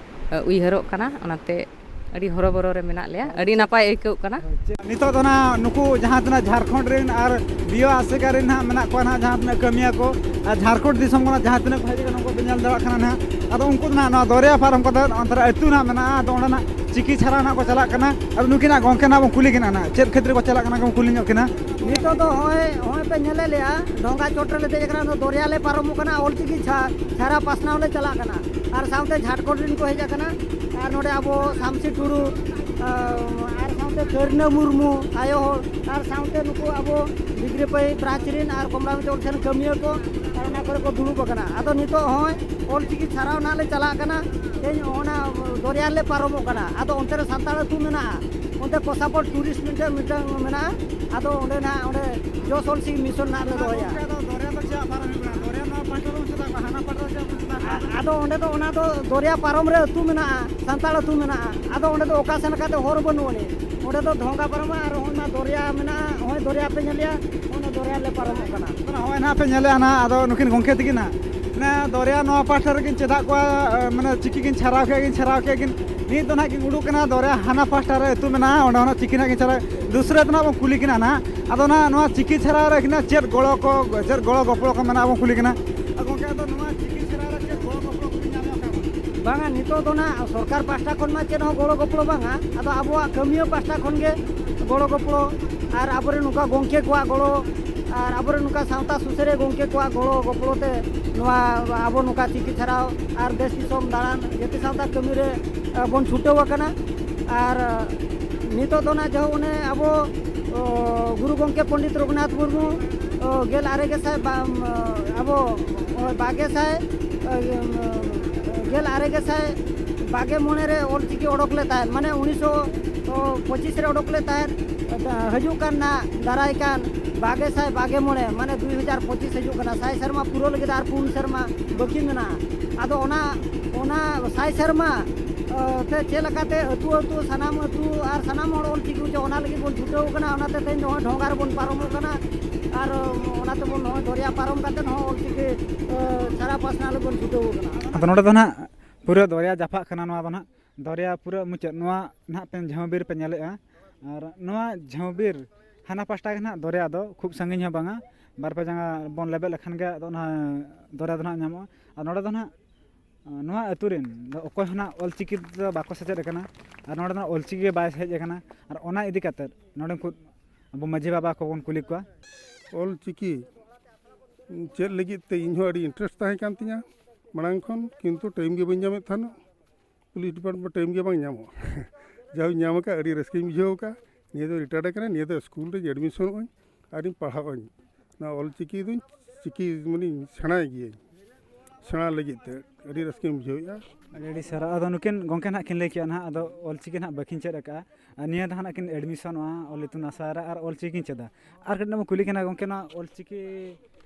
ᱮ, ᱩᱭᱦᱟᱹᱨᱚᱜ ᱠᱟᱱᱟ᱾ ᱚᱱᱟᱛᱮ ᱟᱹᱰᱤ ᱦᱚᱨᱚᱵᱚᱨᱚ ᱨᱮ ᱢᱮᱱᱟᱜ ᱞᱮᱭᱟ᱾ ᱟᱹᱰᱤ ᱱᱟᱯᱟᱭ ᱟᱹᱭᱠᱟᱹᱜ ᱠᱟᱱᱟ᱾ ᱱᱤᱛᱚᱜ ᱫᱚ ᱱᱟᱦᱟᱜ ᱱᱩᱠᱩ ᱡᱟᱦᱟᱸ ᱛᱤᱱᱟᱹᱜ ᱡᱷᱟᱲᱠᱷᱚᱸᱰ ᱨᱮᱱ ᱟᱨ ᱵᱤᱭᱳ ᱟᱥᱮᱠᱟ ᱨᱮᱱ ᱱᱟᱦᱟᱜ ᱢᱮᱱᱟᱜ ᱠᱚᱣᱟ ᱱᱟᱦᱟᱜ, ᱡᱟᱦᱟᱸ ᱛᱤᱱᱟᱹᱜ ᱠᱟᱹᱢᱤᱭᱟᱹ ᱠᱚ ᱟᱨ ᱡᱷᱟᱲᱠᱷᱚᱸᱰ ᱫᱤᱥᱚᱢ ᱠᱷᱚᱱᱟᱜ ᱡᱟᱦᱟᱸ ᱛᱤᱱᱟᱹᱜ ᱠᱚ ᱦᱮᱡ ᱟᱠᱟᱱᱟ, ᱩᱱᱠᱩ ᱯᱮ ᱧᱮᱞ ᱫᱟᱲᱮᱭᱟᱜ ᱠᱟᱱᱟ ᱱᱟᱦᱟᱜ᱾ ᱟᱫᱚ ᱩᱱᱠᱩ ᱫᱚ ᱱᱟᱦᱟᱜ ᱱᱚᱣᱟ ᱫᱚᱨᱭᱟ ᱯᱟᱨᱚᱢ ᱠᱟᱛᱮ ᱚᱱᱛᱮ ᱨᱮ ᱟᱹᱛᱩ ᱱᱟᱦᱟᱜ ᱢᱮᱱᱟᱜᱼᱟ᱾ ᱟᱫᱚ ᱚᱸᱰᱮ ᱱᱟᱦᱟᱜ ᱪᱤᱠᱤ ᱪᱷᱟᱨᱟᱣ ᱱᱟᱦᱟᱜ ᱠᱚ ᱪᱟᱞᱟᱜ ᱠᱟᱱᱟ᱾ ᱟᱫᱚ ᱱᱩᱠᱤᱱᱟᱜ ᱜᱚᱢᱠᱮ ᱱᱟᱦᱟᱜ ᱵᱚᱱ ᱠᱩᱞᱤ ᱠᱤᱱᱟ ᱱᱟᱦᱟᱜ, ᱪᱮᱫ ᱠᱷᱟᱹᱛᱤᱨ ᱠᱚ ᱪᱟᱞᱟᱜ ᱠᱟᱱᱟ, ᱠᱚ ᱠᱩᱞᱤ ᱧᱚᱜ ᱠᱤᱱᱟ᱾ ᱱᱤᱛᱚᱜ ᱫᱚ ᱦᱚᱸᱜᱼᱚᱭ, ᱦᱚᱸᱜᱼᱚᱭ ᱯᱮ ᱧᱮᱞᱮᱫ ᱞᱮᱭᱟ, ᱰᱷᱚᱸᱜᱟ ᱪᱚᱴ ᱨᱮᱞᱮ ᱫᱮᱡ ᱟᱠᱟᱱᱟ, ᱱᱚᱣᱟ ᱫᱚᱨᱭᱟ ᱞᱮ ᱯᱟᱨᱚᱢᱚᱜ ᱠᱟᱱᱟ, ᱚᱞᱪᱤᱠᱤ ᱪᱷᱟ-, ᱪᱷᱟᱨᱟ ᱯᱟᱥᱱᱟᱣ ᱞᱮ ᱪᱟᱞᱟᱜ ᱠᱟᱱᱟ᱾ ᱟᱨ ᱥᱟᱶᱛᱮ ᱡᱷᱟᱲᱠᱷᱚᱸᱰ ᱨᱮᱱ ᱠᱚ ᱦᱮᱡ ᱟᱠᱟᱱᱟ, ᱟᱨ ᱱᱚᱰᱮ ᱟᱵᱚ ᱥᱟᱢᱥᱤ ᱴᱩᱰᱩ, ᱟᱨ, ᱟᱨ ᱥᱟᱶᱛᱮ ᱠᱟᱹᱨᱱᱟᱹ ᱢᱩᱨᱢᱩ, ᱟᱭᱳ ᱦᱚᱲ, ᱟᱨ ᱥᱟᱶᱛᱮ ᱱᱩᱠᱩ ᱟᱵᱚ ᱰᱤᱜᱽᱨᱤᱯᱟᱹᱭ ᱵᱨᱟᱧᱪ ᱨᱮᱱ ᱟᱨ ᱠᱚᱢᱞᱟᱢᱤᱛ ᱚᱲᱥᱮᱱ ᱠᱟᱹᱢᱤᱭᱟᱹ ᱠᱚ, ᱟᱨ ᱚᱱᱟ ᱠᱚᱨᱮ ᱠᱚ ᱫᱩᱲᱩᱵ ᱟᱠᱟᱱᱟ᱾ ᱟᱫᱚ ᱱᱤᱛᱚᱜ ᱦᱚᱸᱜᱼᱚᱭ ᱚᱞᱪᱤᱠᱤ ᱪᱷᱟᱨᱟᱣ ᱱᱟᱜ ᱞᱮ ᱪᱟᱞᱟᱜ ᱠᱟᱱᱟ᱾ ᱛᱮᱦᱮᱧ ᱚᱱᱟ ᱫᱚᱨᱭᱟ ᱨᱮᱞᱮ ᱯᱟᱨᱚᱢᱚᱜ ᱠᱟᱱᱟ᱾ ᱟᱫᱚ ᱚᱱᱛᱮ ᱨᱮ ᱥᱟᱱᱛᱟᱲ ᱟᱹᱛᱩ ᱢᱮᱱᱟᱜᱼᱟ, ᱚᱱᱛᱮ ᱠᱚᱥᱟᱯᱚᱲ ᱴᱩᱨᱤᱥᱴ ᱢᱤᱫᱴᱟᱝ, ᱢᱤᱫᱴᱟᱝ ᱢᱮᱱᱟᱜᱼᱟ᱾ ᱟᱫᱚ ᱚᱸᱰᱮ ᱱᱟᱜ, ᱚᱸᱰᱮ ᱡᱚᱥ ᱚᱞᱪᱤᱠᱤ ᱢᱤᱥᱚᱱ ᱱᱟᱜ ᱞᱮ ᱫᱚᱦᱚᱭᱟ᱾ ᱜᱚᱢᱠᱮ, ᱟᱫᱚ ᱫᱚᱨᱭᱟ ᱫᱚ ᱪᱮᱫᱟᱜ ᱯᱟᱨᱚᱢ ᱦᱩᱭᱩᱜ ᱠᱟᱱᱟ? ᱫᱚᱨᱭᱟ ᱱᱚᱣᱟ ᱯᱟᱦᱴᱟ ᱫᱚ ᱪᱮᱫᱟᱜ ᱵᱟᱝ, ᱦᱟᱱᱟ ᱯᱟᱦᱴᱟ ᱫᱚ ᱪᱮᱫᱟᱜ ᱵᱟᱝ ᱪᱟᱞᱟᱜ ᱠᱟᱱᱟ? ᱟᱫᱚ ᱚᱸᱰᱮ ᱫᱚ, ᱚᱱᱟ ᱫᱚ ᱫᱚᱨᱭᱟ ᱯᱟᱨᱚᱢ ᱨᱮ ᱟᱹᱛᱩ ᱢᱮᱱᱟᱜᱼᱟ, ᱥᱟᱱᱛᱟᱲ ᱟᱹᱛᱩ ᱢᱮᱱᱟᱜᱼᱟ᱾ ᱟᱫᱚ ᱚᱸᱰᱮ ᱫᱚ ᱚᱠᱟ ᱥᱮᱱ ᱠᱟᱛᱮ ᱦᱚᱨ ᱵᱟᱹᱱᱩᱜ ᱟᱹᱱᱤᱡ᱾ ᱚᱸᱰᱮ ᱫᱚ ᱰᱷᱚᱸᱜᱟ ᱯᱟᱨᱚᱢᱟ ᱟᱨ ᱦᱚᱸᱜᱼᱚᱭ ᱚᱱᱟ ᱫᱚᱨᱭᱟ ᱢᱮᱱᱟᱜᱼᱟ, ᱦᱚᱸᱜᱼᱚᱭ ᱫᱚᱨᱭᱟ ᱯᱮ ᱧᱮᱞᱮᱜᱼᱟ, ᱚᱱᱟ ᱫᱚᱨᱭᱟ ᱞᱮ ᱯᱟᱨᱚᱢᱚᱜ ᱠᱟᱱᱟ᱾ ᱟᱫᱚ ᱱᱚᱜᱼᱚᱭ ᱱᱟᱦᱟᱜ ᱯᱮ ᱧᱮᱞᱮᱜᱼᱟ ᱱᱟᱦᱟᱜ, ᱟᱫᱚ ᱱᱩᱠᱤᱱ ᱜᱚᱢᱠᱮ ᱛᱟᱹᱠᱤᱱ ᱱᱟᱦᱟᱜ, ᱚᱱᱟ ᱫᱚᱨᱭᱟ ᱱᱚᱣᱟ ᱯᱟᱦᱴᱟ ᱨᱮᱠᱤᱱ ᱪᱮᱫᱟᱜ ᱠᱚᱣᱟ, ᱮ, ᱢᱟᱱᱮ ᱪᱤᱠᱤ ᱠᱤᱱ ᱪᱷᱟᱨᱟᱣ ᱠᱮᱫ, ᱠᱤᱱ ᱪᱷᱟᱨᱟᱣ ᱠᱮᱫ ᱠᱤᱱ, ᱱᱤᱛ ᱫᱚ ᱱᱟᱦᱟᱜ ᱠᱤᱱ ᱩᱰᱩᱠ ᱠᱟᱱᱟ, ᱫᱚᱨᱭᱟ ᱦᱟᱱᱟ ᱯᱟᱦᱴᱟ ᱨᱮ ᱟᱹᱛᱩ ᱢᱮᱱᱟᱜᱼᱟ, ᱚᱸᱰᱮ ᱦᱚᱸ ᱱᱟᱦᱟᱜ ᱪᱤᱠᱤ ᱱᱟᱦᱟᱜ ᱠᱤᱱ ᱪᱷᱟᱨᱟᱣ, ᱫᱩᱥᱨᱟᱹ ᱛᱮ ᱱᱟᱦᱟᱜ ᱵᱚᱱ ᱠᱩᱞᱤ ᱠᱤᱱᱟ ᱱᱟᱦᱟᱜ᱾ ᱟᱫᱚ ᱱᱟᱦᱟᱜ ᱱᱚᱣᱟ ᱪᱤᱠᱤ ᱪᱷᱟᱨᱟᱣ ᱨᱮ ᱟᱹᱠᱤᱱᱟᱜ ᱪᱮᱫ ᱜᱚᱲᱚ ᱠᱚ, ᱪᱮᱫ ᱜᱚᱲᱚ ᱜᱚᱯᱚᱲᱚ ᱠᱚ ᱢᱮᱱᱟᱜᱼᱟ, ᱵᱚᱱ ᱠᱩᱞᱤ ᱠᱤᱱᱟ᱾ ᱟᱫᱚ ᱜᱚᱢᱠᱮ, ᱟᱫᱚ ᱱᱚᱣᱟ ᱪᱤᱠᱤ ᱪᱷᱟᱨᱟᱣ ᱨᱮ ᱪᱮᱫ ᱜᱚᱲᱚ ᱜᱚᱯᱚᱲᱚ ᱠᱚᱵᱤᱱ ᱧᱟᱢᱮᱫ ᱠᱟᱱᱟ? ᱵᱟᱝᱟ, ᱱᱤᱛᱚᱜ ᱫᱚ ᱱᱟᱦᱟᱜ ᱥᱚᱨᱠᱟᱨ ᱯᱟᱦᱴᱟ ᱠᱷᱚᱱ ᱢᱟ ᱪᱮᱫ ᱦᱚᱸ ᱜᱚᱲᱚ ᱜᱚᱯᱚᱲᱚ ᱵᱟᱝᱟ, ᱟᱫᱚ ᱟᱵᱚᱣᱟᱜ ᱠᱟᱹᱢᱤᱭᱟᱹ ᱯᱟᱦᱴᱟ ᱠᱷᱚᱱ ᱜᱮ ᱜᱚᱲᱚ ᱜᱚᱯᱚᱲᱚ, ᱟᱨ ᱟᱵᱚᱨᱮᱱ ᱱᱚᱝᱠᱟ ᱜᱚᱢᱠᱮ ᱠᱚᱣᱟᱜ ᱜᱚᱲᱚ, ᱟᱨ ᱟᱵᱚᱨᱮᱱ ᱱᱚᱝᱠᱟ ᱥᱟᱶᱛᱟ ᱥᱩᱥᱟᱹᱨᱤᱭᱟᱹ ᱜᱚᱢᱠᱮ ᱠᱚᱣᱟᱜ ᱜᱚᱲᱚ ᱜᱚᱯᱚᱲᱚ ᱛᱮ ᱱᱚᱣᱟ ᱟᱵᱚ ᱱᱚᱝᱠᱟ ᱪᱤᱠᱤ ᱪᱷᱟᱨᱟᱣ ᱟᱨ ᱫᱮᱥ ᱫᱤᱥᱚᱢ ᱫᱟᱬᱟᱱ ᱡᱟᱹᱛᱤ ᱥᱟᱶᱛᱟ ᱠᱟᱹᱢᱤ ᱨᱮ, ᱟ, ᱵᱚᱱ ᱪᱷᱩᱴᱟᱹᱣ ᱟᱠᱟᱱᱟ᱾ ᱟᱨ, ᱟ, ᱱᱤᱛᱚᱜ ᱫᱚ ᱱᱟᱜ ᱡᱟᱦᱟᱸ ᱚᱱᱮ ᱟᱵᱚ, ᱚ, ᱜᱩᱨᱩ ᱜᱚᱢᱠᱮ ᱯᱚᱱᱰᱤᱛ ᱨᱚᱜᱷᱩᱱᱟᱛᱷ ᱢᱩᱨᱢᱩ, ᱚ, ᱜᱮᱞ ᱟᱨᱮ ᱜᱮᱥᱟᱭ ᱵᱟ-, ᱟᱵᱚ, ᱚ, ᱵᱟᱜᱮ ᱥᱟᱭ, ᱚ, ᱜᱮᱞ ᱟᱨᱮ ᱜᱮᱥᱟᱭ ᱵᱟᱜᱮ ᱢᱚᱬᱮ ᱨᱮ ᱚᱞᱪᱤᱠᱤ ᱚᱰᱚᱠ ᱞᱮᱫ ᱛᱟᱦᱮᱸᱫ, ᱢᱟᱱᱮ ᱩᱱᱤᱥᱥᱚ ᱯᱚᱸᱪᱤᱥ ᱨᱮ ᱚᱰᱚᱠ ᱞᱮᱫ ᱛᱟᱦᱮᱸᱫ᱾ ᱦᱤᱡᱩᱜ ᱠᱟᱱ ᱱᱟᱜ ᱫᱟᱨᱟᱭ ᱠᱟᱱ ᱵᱟᱜᱮ ᱥᱟᱭ ᱵᱟᱜᱮ ᱢᱚᱬᱮ, ᱢᱟᱱᱮ ᱫᱩᱭ ᱦᱟᱡᱟᱨ ᱯᱚᱸᱪᱤᱥ ᱦᱤᱡᱩᱜ ᱠᱟᱱᱟ, ᱥᱟᱭ ᱥᱮᱨᱢᱟ ᱯᱩᱨᱟᱹᱣ ᱞᱟᱹᱜᱤᱫ ᱟᱨ ᱯᱩᱱ ᱥᱮᱨᱢᱟ ᱵᱟᱹᱠᱤ ᱢᱮᱱᱟᱜᱼᱟ᱾ ᱟᱫᱚ ᱚᱱᱟ, ᱚᱱᱟ ᱥᱟᱭ ᱥᱮᱨᱢᱟ, ᱚ, ᱛᱮ ᱪᱮᱫ ᱞᱮᱠᱟᱛᱮ ᱟᱹᱛᱩ ᱟᱹᱛᱩ, ᱥᱟᱱᱟᱢ ᱟᱹᱛᱩ ᱟᱨ ᱥᱟᱱᱟᱢ ᱦᱚᱲ ᱚᱞ ᱪᱤᱠᱤ ᱦᱚᱪᱚ, ᱚᱱᱟ ᱞᱟᱹᱜᱤᱫ ᱵᱚᱱ ᱪᱷᱩᱴᱟᱹᱣ ᱠᱟᱱᱟ᱾ ᱚᱱᱟᱛᱮ ᱛᱮᱦᱮᱧ ᱱᱚᱜᱼᱚᱭ ᱰᱷᱚᱸᱜᱟ ᱨᱮᱵᱚᱱ ᱯᱟᱨᱚᱢᱚᱜ ᱠᱟᱱᱟ ᱟᱨ, ᱚ, ᱚᱱᱟ ᱛᱮᱵᱚᱱ ᱱᱚᱜᱼᱚᱭ ᱫᱚᱨᱭᱟ ᱯᱟᱨᱚᱢ ᱠᱟᱛᱮ ᱦᱚᱸ ᱚᱞ ᱪᱤᱠᱤ, ᱚ, ᱥᱟᱨᱟ ᱯᱟᱥᱱᱟᱣ ᱞᱟᱹᱜᱤᱫ ᱵᱚᱱ ᱪᱷᱩᱴᱟᱹᱣ ᱠᱟᱱᱟ᱾ ᱟᱫᱚ ᱱᱚᱰᱮ ᱫᱚ ᱱᱟᱦᱟᱜ ᱯᱩᱨᱟᱹ ᱫᱚᱨᱭᱟ ᱡᱟᱯᱟᱜ ᱠᱟᱱᱟ, ᱱᱚᱣᱟ ᱫᱚ ᱱᱟᱦᱟᱜ ᱫᱚᱨᱭᱟ ᱯᱩᱨᱟᱹ ᱢᱩᱪᱟᱹᱫ᱾ ᱱᱚᱣᱟ ᱱᱟᱦᱟᱜ ᱯᱮ ᱡᱷᱟᱹᱣ ᱵᱤᱨ ᱯᱮ ᱧᱮᱞᱮᱜᱼᱟ, ᱟᱨ ᱱᱚᱣᱟ ᱡᱷᱟᱹᱣ ᱵᱤᱨ ᱦᱟᱱᱟ ᱯᱟᱥᱴᱟ ᱜᱮ ᱱᱟᱦᱟᱜ ᱫᱚᱨᱭᱟ ᱫᱚ ᱠᱷᱩᱵ ᱥᱟᱺᱜᱤᱧ ᱦᱚᱸ ᱵᱟᱝᱟ, ᱵᱟᱨ ᱯᱮ ᱡᱟᱸᱜᱟ ᱵᱚᱱ ᱞᱮᱵᱮᱫ ᱞᱮᱠᱷᱟᱱ ᱜᱮ ᱟᱫᱚ ᱚᱱᱟ ᱫᱚᱨᱭᱟ ᱫᱚ ᱱᱟᱦᱟᱜ ᱧᱟᱢᱚᱜᱼᱟ᱾ ᱟᱨ ᱱᱚᱰᱮ ᱫᱚ ᱱᱟᱦᱟᱜ, ᱱᱚᱣᱟ ᱟᱹᱛᱩ ᱨᱮᱱ ᱫᱚ ᱚᱠᱚᱭ ᱦᱚᱸ ᱱᱟᱦᱟᱜ ᱚᱞᱪᱤᱠᱤ ᱛᱮᱫᱚ ᱵᱟᱠᱚ ᱥᱮᱪᱮᱫ ᱟᱠᱟᱱᱟ, ᱟᱨ ᱱᱚᱰᱮ ᱫᱚ ᱱᱟᱦᱟᱜ ᱚᱞᱪᱤᱠᱤ ᱜᱮ ᱵᱟᱭ ᱦᱮᱡ ᱟᱠᱟᱱᱟ᱾ ᱟᱨ ᱚᱱᱟ ᱤᱫᱤ ᱠᱟᱛᱮᱫ ᱱᱚᱰᱮ ᱠᱷᱚᱱ ᱟᱵᱚ ᱢᱟᱹᱡᱷᱤ ᱵᱟᱵᱟ ᱠᱚᱵᱚᱱ ᱠᱩᱞᱤ ᱠᱚᱣᱟ᱾ ᱚᱞᱪᱤᱠᱤ ᱪᱮᱫ ᱞᱟᱹᱜᱤᱫ ᱛᱮ ᱤᱧᱦᱚᱸ ᱟᱹᱰᱤ ᱤᱱᱴᱟᱨᱮᱥᱴ ᱛᱟᱦᱮᱸ ᱠᱟᱱ ᱛᱤᱧᱟᱹ ᱢᱟᱲᱟᱝ ᱠᱷᱚᱱ, ᱠᱤᱱᱛᱩ ᱴᱟᱭᱤᱢ ᱜᱮ ᱵᱟᱹᱧ ᱧᱟᱢᱮᱫ ᱛᱟᱦᱮᱱᱟ᱾ ᱯᱩᱞᱤᱥ ᱰᱤᱯᱟᱨᱴᱢᱮᱱᱴ ᱴᱟᱭᱤᱢ ᱜᱮ ᱵᱟᱝ ᱧᱟᱢᱚᱜᱼᱟ᱾ ᱡᱟᱦᱟᱸᱧ ᱧᱟᱢ ᱟᱠᱟᱫ, ᱟᱹᱰᱤ ᱨᱟᱹᱥᱠᱟᱹᱧ ᱵᱩᱡᱷᱟᱹᱣ ᱟᱠᱟᱫᱼᱟ᱾ ᱱᱤᱭᱟᱹ ᱫᱚ ᱨᱤᱴᱟᱭᱟᱨᱰ ᱟᱠᱟᱱᱟ, ᱱᱤᱭᱟᱹ ᱫᱚ ᱥᱠᱩᱞ ᱨᱮᱧ ᱮᱰᱢᱤᱥᱚᱱᱚᱜ ᱟᱹᱧ ᱟᱨᱤᱧ ᱯᱟᱲᱦᱟᱜ ᱟᱹᱧ᱾ ᱱᱚᱣᱟ ᱚᱞ ᱪᱤᱠᱤ ᱫᱚᱧ ᱪᱤᱠᱤ ᱢᱟᱱᱮᱧ ᱥᱮᱬᱟᱭ ᱜᱤᱭᱟᱹᱧ, ᱥᱮᱬᱟ ᱞᱟᱹᱜᱤᱫ ᱛᱮ ᱟᱹᱰᱤ ᱨᱟᱹᱥᱠᱟᱹᱧ ᱵᱩᱡᱷᱟᱹᱣᱮᱫᱼᱟ᱾ ᱟᱹᱰᱤ ᱟᱹᱰᱤ ᱥᱟᱨᱦᱟᱣ᱾ ᱟᱫᱚ ᱱᱩᱠᱤᱱ ᱜᱚᱢᱠᱮ ᱱᱟᱦᱟᱜ ᱠᱤᱱ ᱞᱟᱹᱭ ᱠᱮᱜᱼᱟ ᱱᱟᱦᱟᱜ, ᱟᱫᱚ ᱚᱞ ᱪᱤᱠᱤ ᱱᱟᱦᱟᱜ ᱵᱟᱹᱠᱤᱱ ᱪᱮᱫ ᱟᱠᱟᱫᱼᱟ, ᱟᱨ ᱱᱤᱭᱟᱹ ᱫᱷᱟᱣ ᱱᱟᱦᱟᱜ ᱠᱤᱱ ᱮᱰᱢᱤᱥᱚᱱᱚᱜᱼᱟ ᱚᱞ ᱤᱛᱩᱱ ᱟᱥᱲᱟ ᱨᱮ ᱟᱨ ᱚᱞ ᱪᱤᱠᱤ ᱠᱤᱱ ᱪᱮᱫᱟ᱾ ᱟᱨ ᱠᱟᱹᱴᱤᱡ ᱱᱟᱜ ᱠᱩᱞᱤ ᱠᱟᱱᱟ ᱜᱚᱢᱠᱮ, ᱱᱚᱣᱟ ᱚᱞ ᱪᱤᱠᱤ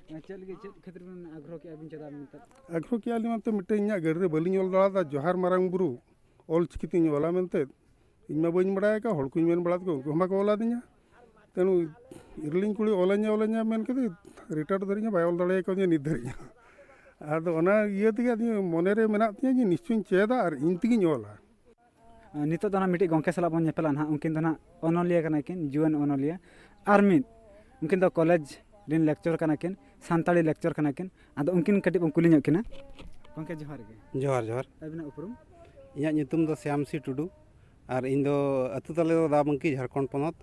ᱪᱮᱫ ᱞᱟᱹᱜᱤᱫ, ᱪᱮᱫ ᱠᱷᱟᱹᱛᱤᱨ ᱵᱤᱱ ᱟᱜᱽᱨᱚᱦᱚ ᱠᱮᱜᱼᱟ ᱵᱤᱱ ᱪᱮᱫᱟ ᱢᱮᱱᱛᱮ? ᱟᱜᱽᱨᱚᱦᱚ ᱠᱮᱜᱼᱟ ᱞᱤᱧ ᱢᱮᱱᱛᱮ, ᱢᱤᱫᱴᱮᱱ ᱤᱧᱟᱹᱜ ᱜᱟᱹᱰᱤ ᱨᱮ ᱵᱟᱹᱞᱤᱧ ᱚᱞ ᱫᱟᱲᱮᱭᱟᱫᱟ, ᱡᱚᱦᱟᱨ ᱢᱟᱨᱟᱝ ᱵᱩᱨᱩ ᱚᱞ ᱪᱤᱠᱤ ᱛᱤᱧ ᱚᱞᱟ ᱢᱮᱱᱛᱮ᱾ ᱤᱧ ᱢᱟ ᱵᱟᱹᱧ ᱵᱟᱲᱟᱭ ᱟᱠᱟᱫ, ᱦᱚᱲ ᱠᱚᱧ ᱢᱮᱱ ᱵᱟᱲᱟ ᱟᱠᱚ, ᱩᱱᱠᱩ ᱦᱚᱸ ᱵᱟᱠᱚ ᱚᱞ ᱟᱹᱫᱤᱧᱟ᱾ ᱛᱮᱱᱩ ᱤᱨᱤᱞᱤᱧ ᱠᱩᱲᱤ ᱚᱞᱟᱹᱧᱟ, ᱚᱞᱟᱹᱧᱟ ᱢᱮᱱ ᱠᱟᱛᱮ ᱨᱤᱴᱟᱭᱟᱨᱰ ᱫᱷᱟᱹᱨᱤᱡ ᱦᱚᱸ ᱵᱟᱭ ᱚᱞ ᱫᱟᱲᱮ ᱟᱠᱟᱫᱤᱧᱟ ᱱᱤᱛ ᱫᱷᱟᱹᱨᱤᱡ ᱦᱚᱸ᱾ ᱟᱫᱚ ᱚᱱᱟ ᱤᱭᱟᱹ ᱛᱮᱜᱮ ᱟᱹᱞᱤᱧ ᱢᱚᱱᱮ ᱨᱮ ᱢᱮᱱᱟᱜ ᱛᱤᱧᱟᱹ ᱡᱮ ᱱᱤᱥᱪᱚᱭᱤᱧ ᱪᱮᱫᱟ ᱟᱨ ᱤᱧ ᱛᱮᱜᱤᱧ ᱚᱞᱟ᱾ ᱱᱤᱛᱚᱜ ᱫᱚ ᱱᱟᱦᱟᱜ ᱢᱤᱫᱴᱤᱡ ᱜᱚᱢᱠᱮ ᱥᱟᱞᱟᱜ ᱵᱚᱱ ᱧᱮᱯᱮᱞᱟ ᱱᱟᱦᱟᱜ᱾ ᱩᱱᱠᱤᱱ ᱫᱚ ᱱᱟᱦᱟᱜ ᱚᱱᱚᱞᱤᱭᱟᱹ ᱠᱟᱱᱟ ᱠᱤᱱ, ᱡᱩᱣᱟᱹᱱ ᱚᱱᱚᱞᱤᱭᱟᱹ᱾ ᱟᱨ ᱢᱤᱫ, ᱩᱱᱠᱤᱱ ᱫᱚ ᱠᱚᱞᱮᱡᱽ ᱨᱮᱱ ᱞᱮᱠᱪᱟᱨ ᱠᱟᱱᱟ ᱠᱤᱱ, ᱥᱟᱱᱛᱟᱲᱤ ᱞᱮᱠᱪᱟᱨ ᱠᱟᱱᱟ ᱠᱤᱱ᱾ ᱟᱫᱚ ᱩᱱᱠᱤᱱ ᱠᱟᱹᱴᱤᱡ ᱵᱚᱱ ᱠᱩᱞᱤ ᱧᱚᱜ ᱠᱤᱱᱟ᱾ ᱜᱚᱢᱠᱮ, ᱡᱚᱦᱟᱨ ᱜᱮ᱾ ᱡᱚᱦᱟᱨ, ᱡᱚᱦᱟᱨ᱾ ᱟᱹᱵᱤᱱᱟᱜ ᱩᱯᱨᱩᱢ? ᱤᱧᱟᱹᱜ ᱧᱩᱛᱩᱢ ᱫᱚ ᱥᱭᱟᱢ ᱥᱤ ᱴᱩᱰᱩ, ᱟᱨ ᱤᱧ ᱫᱚ ᱟᱹᱛᱩ ᱛᱟᱞᱮ ᱫᱚ ᱫᱟᱵᱟᱝᱠᱤ, ᱡᱷᱟᱲᱠᱷᱚᱸᱰ ᱯᱚᱱᱚᱛ᱾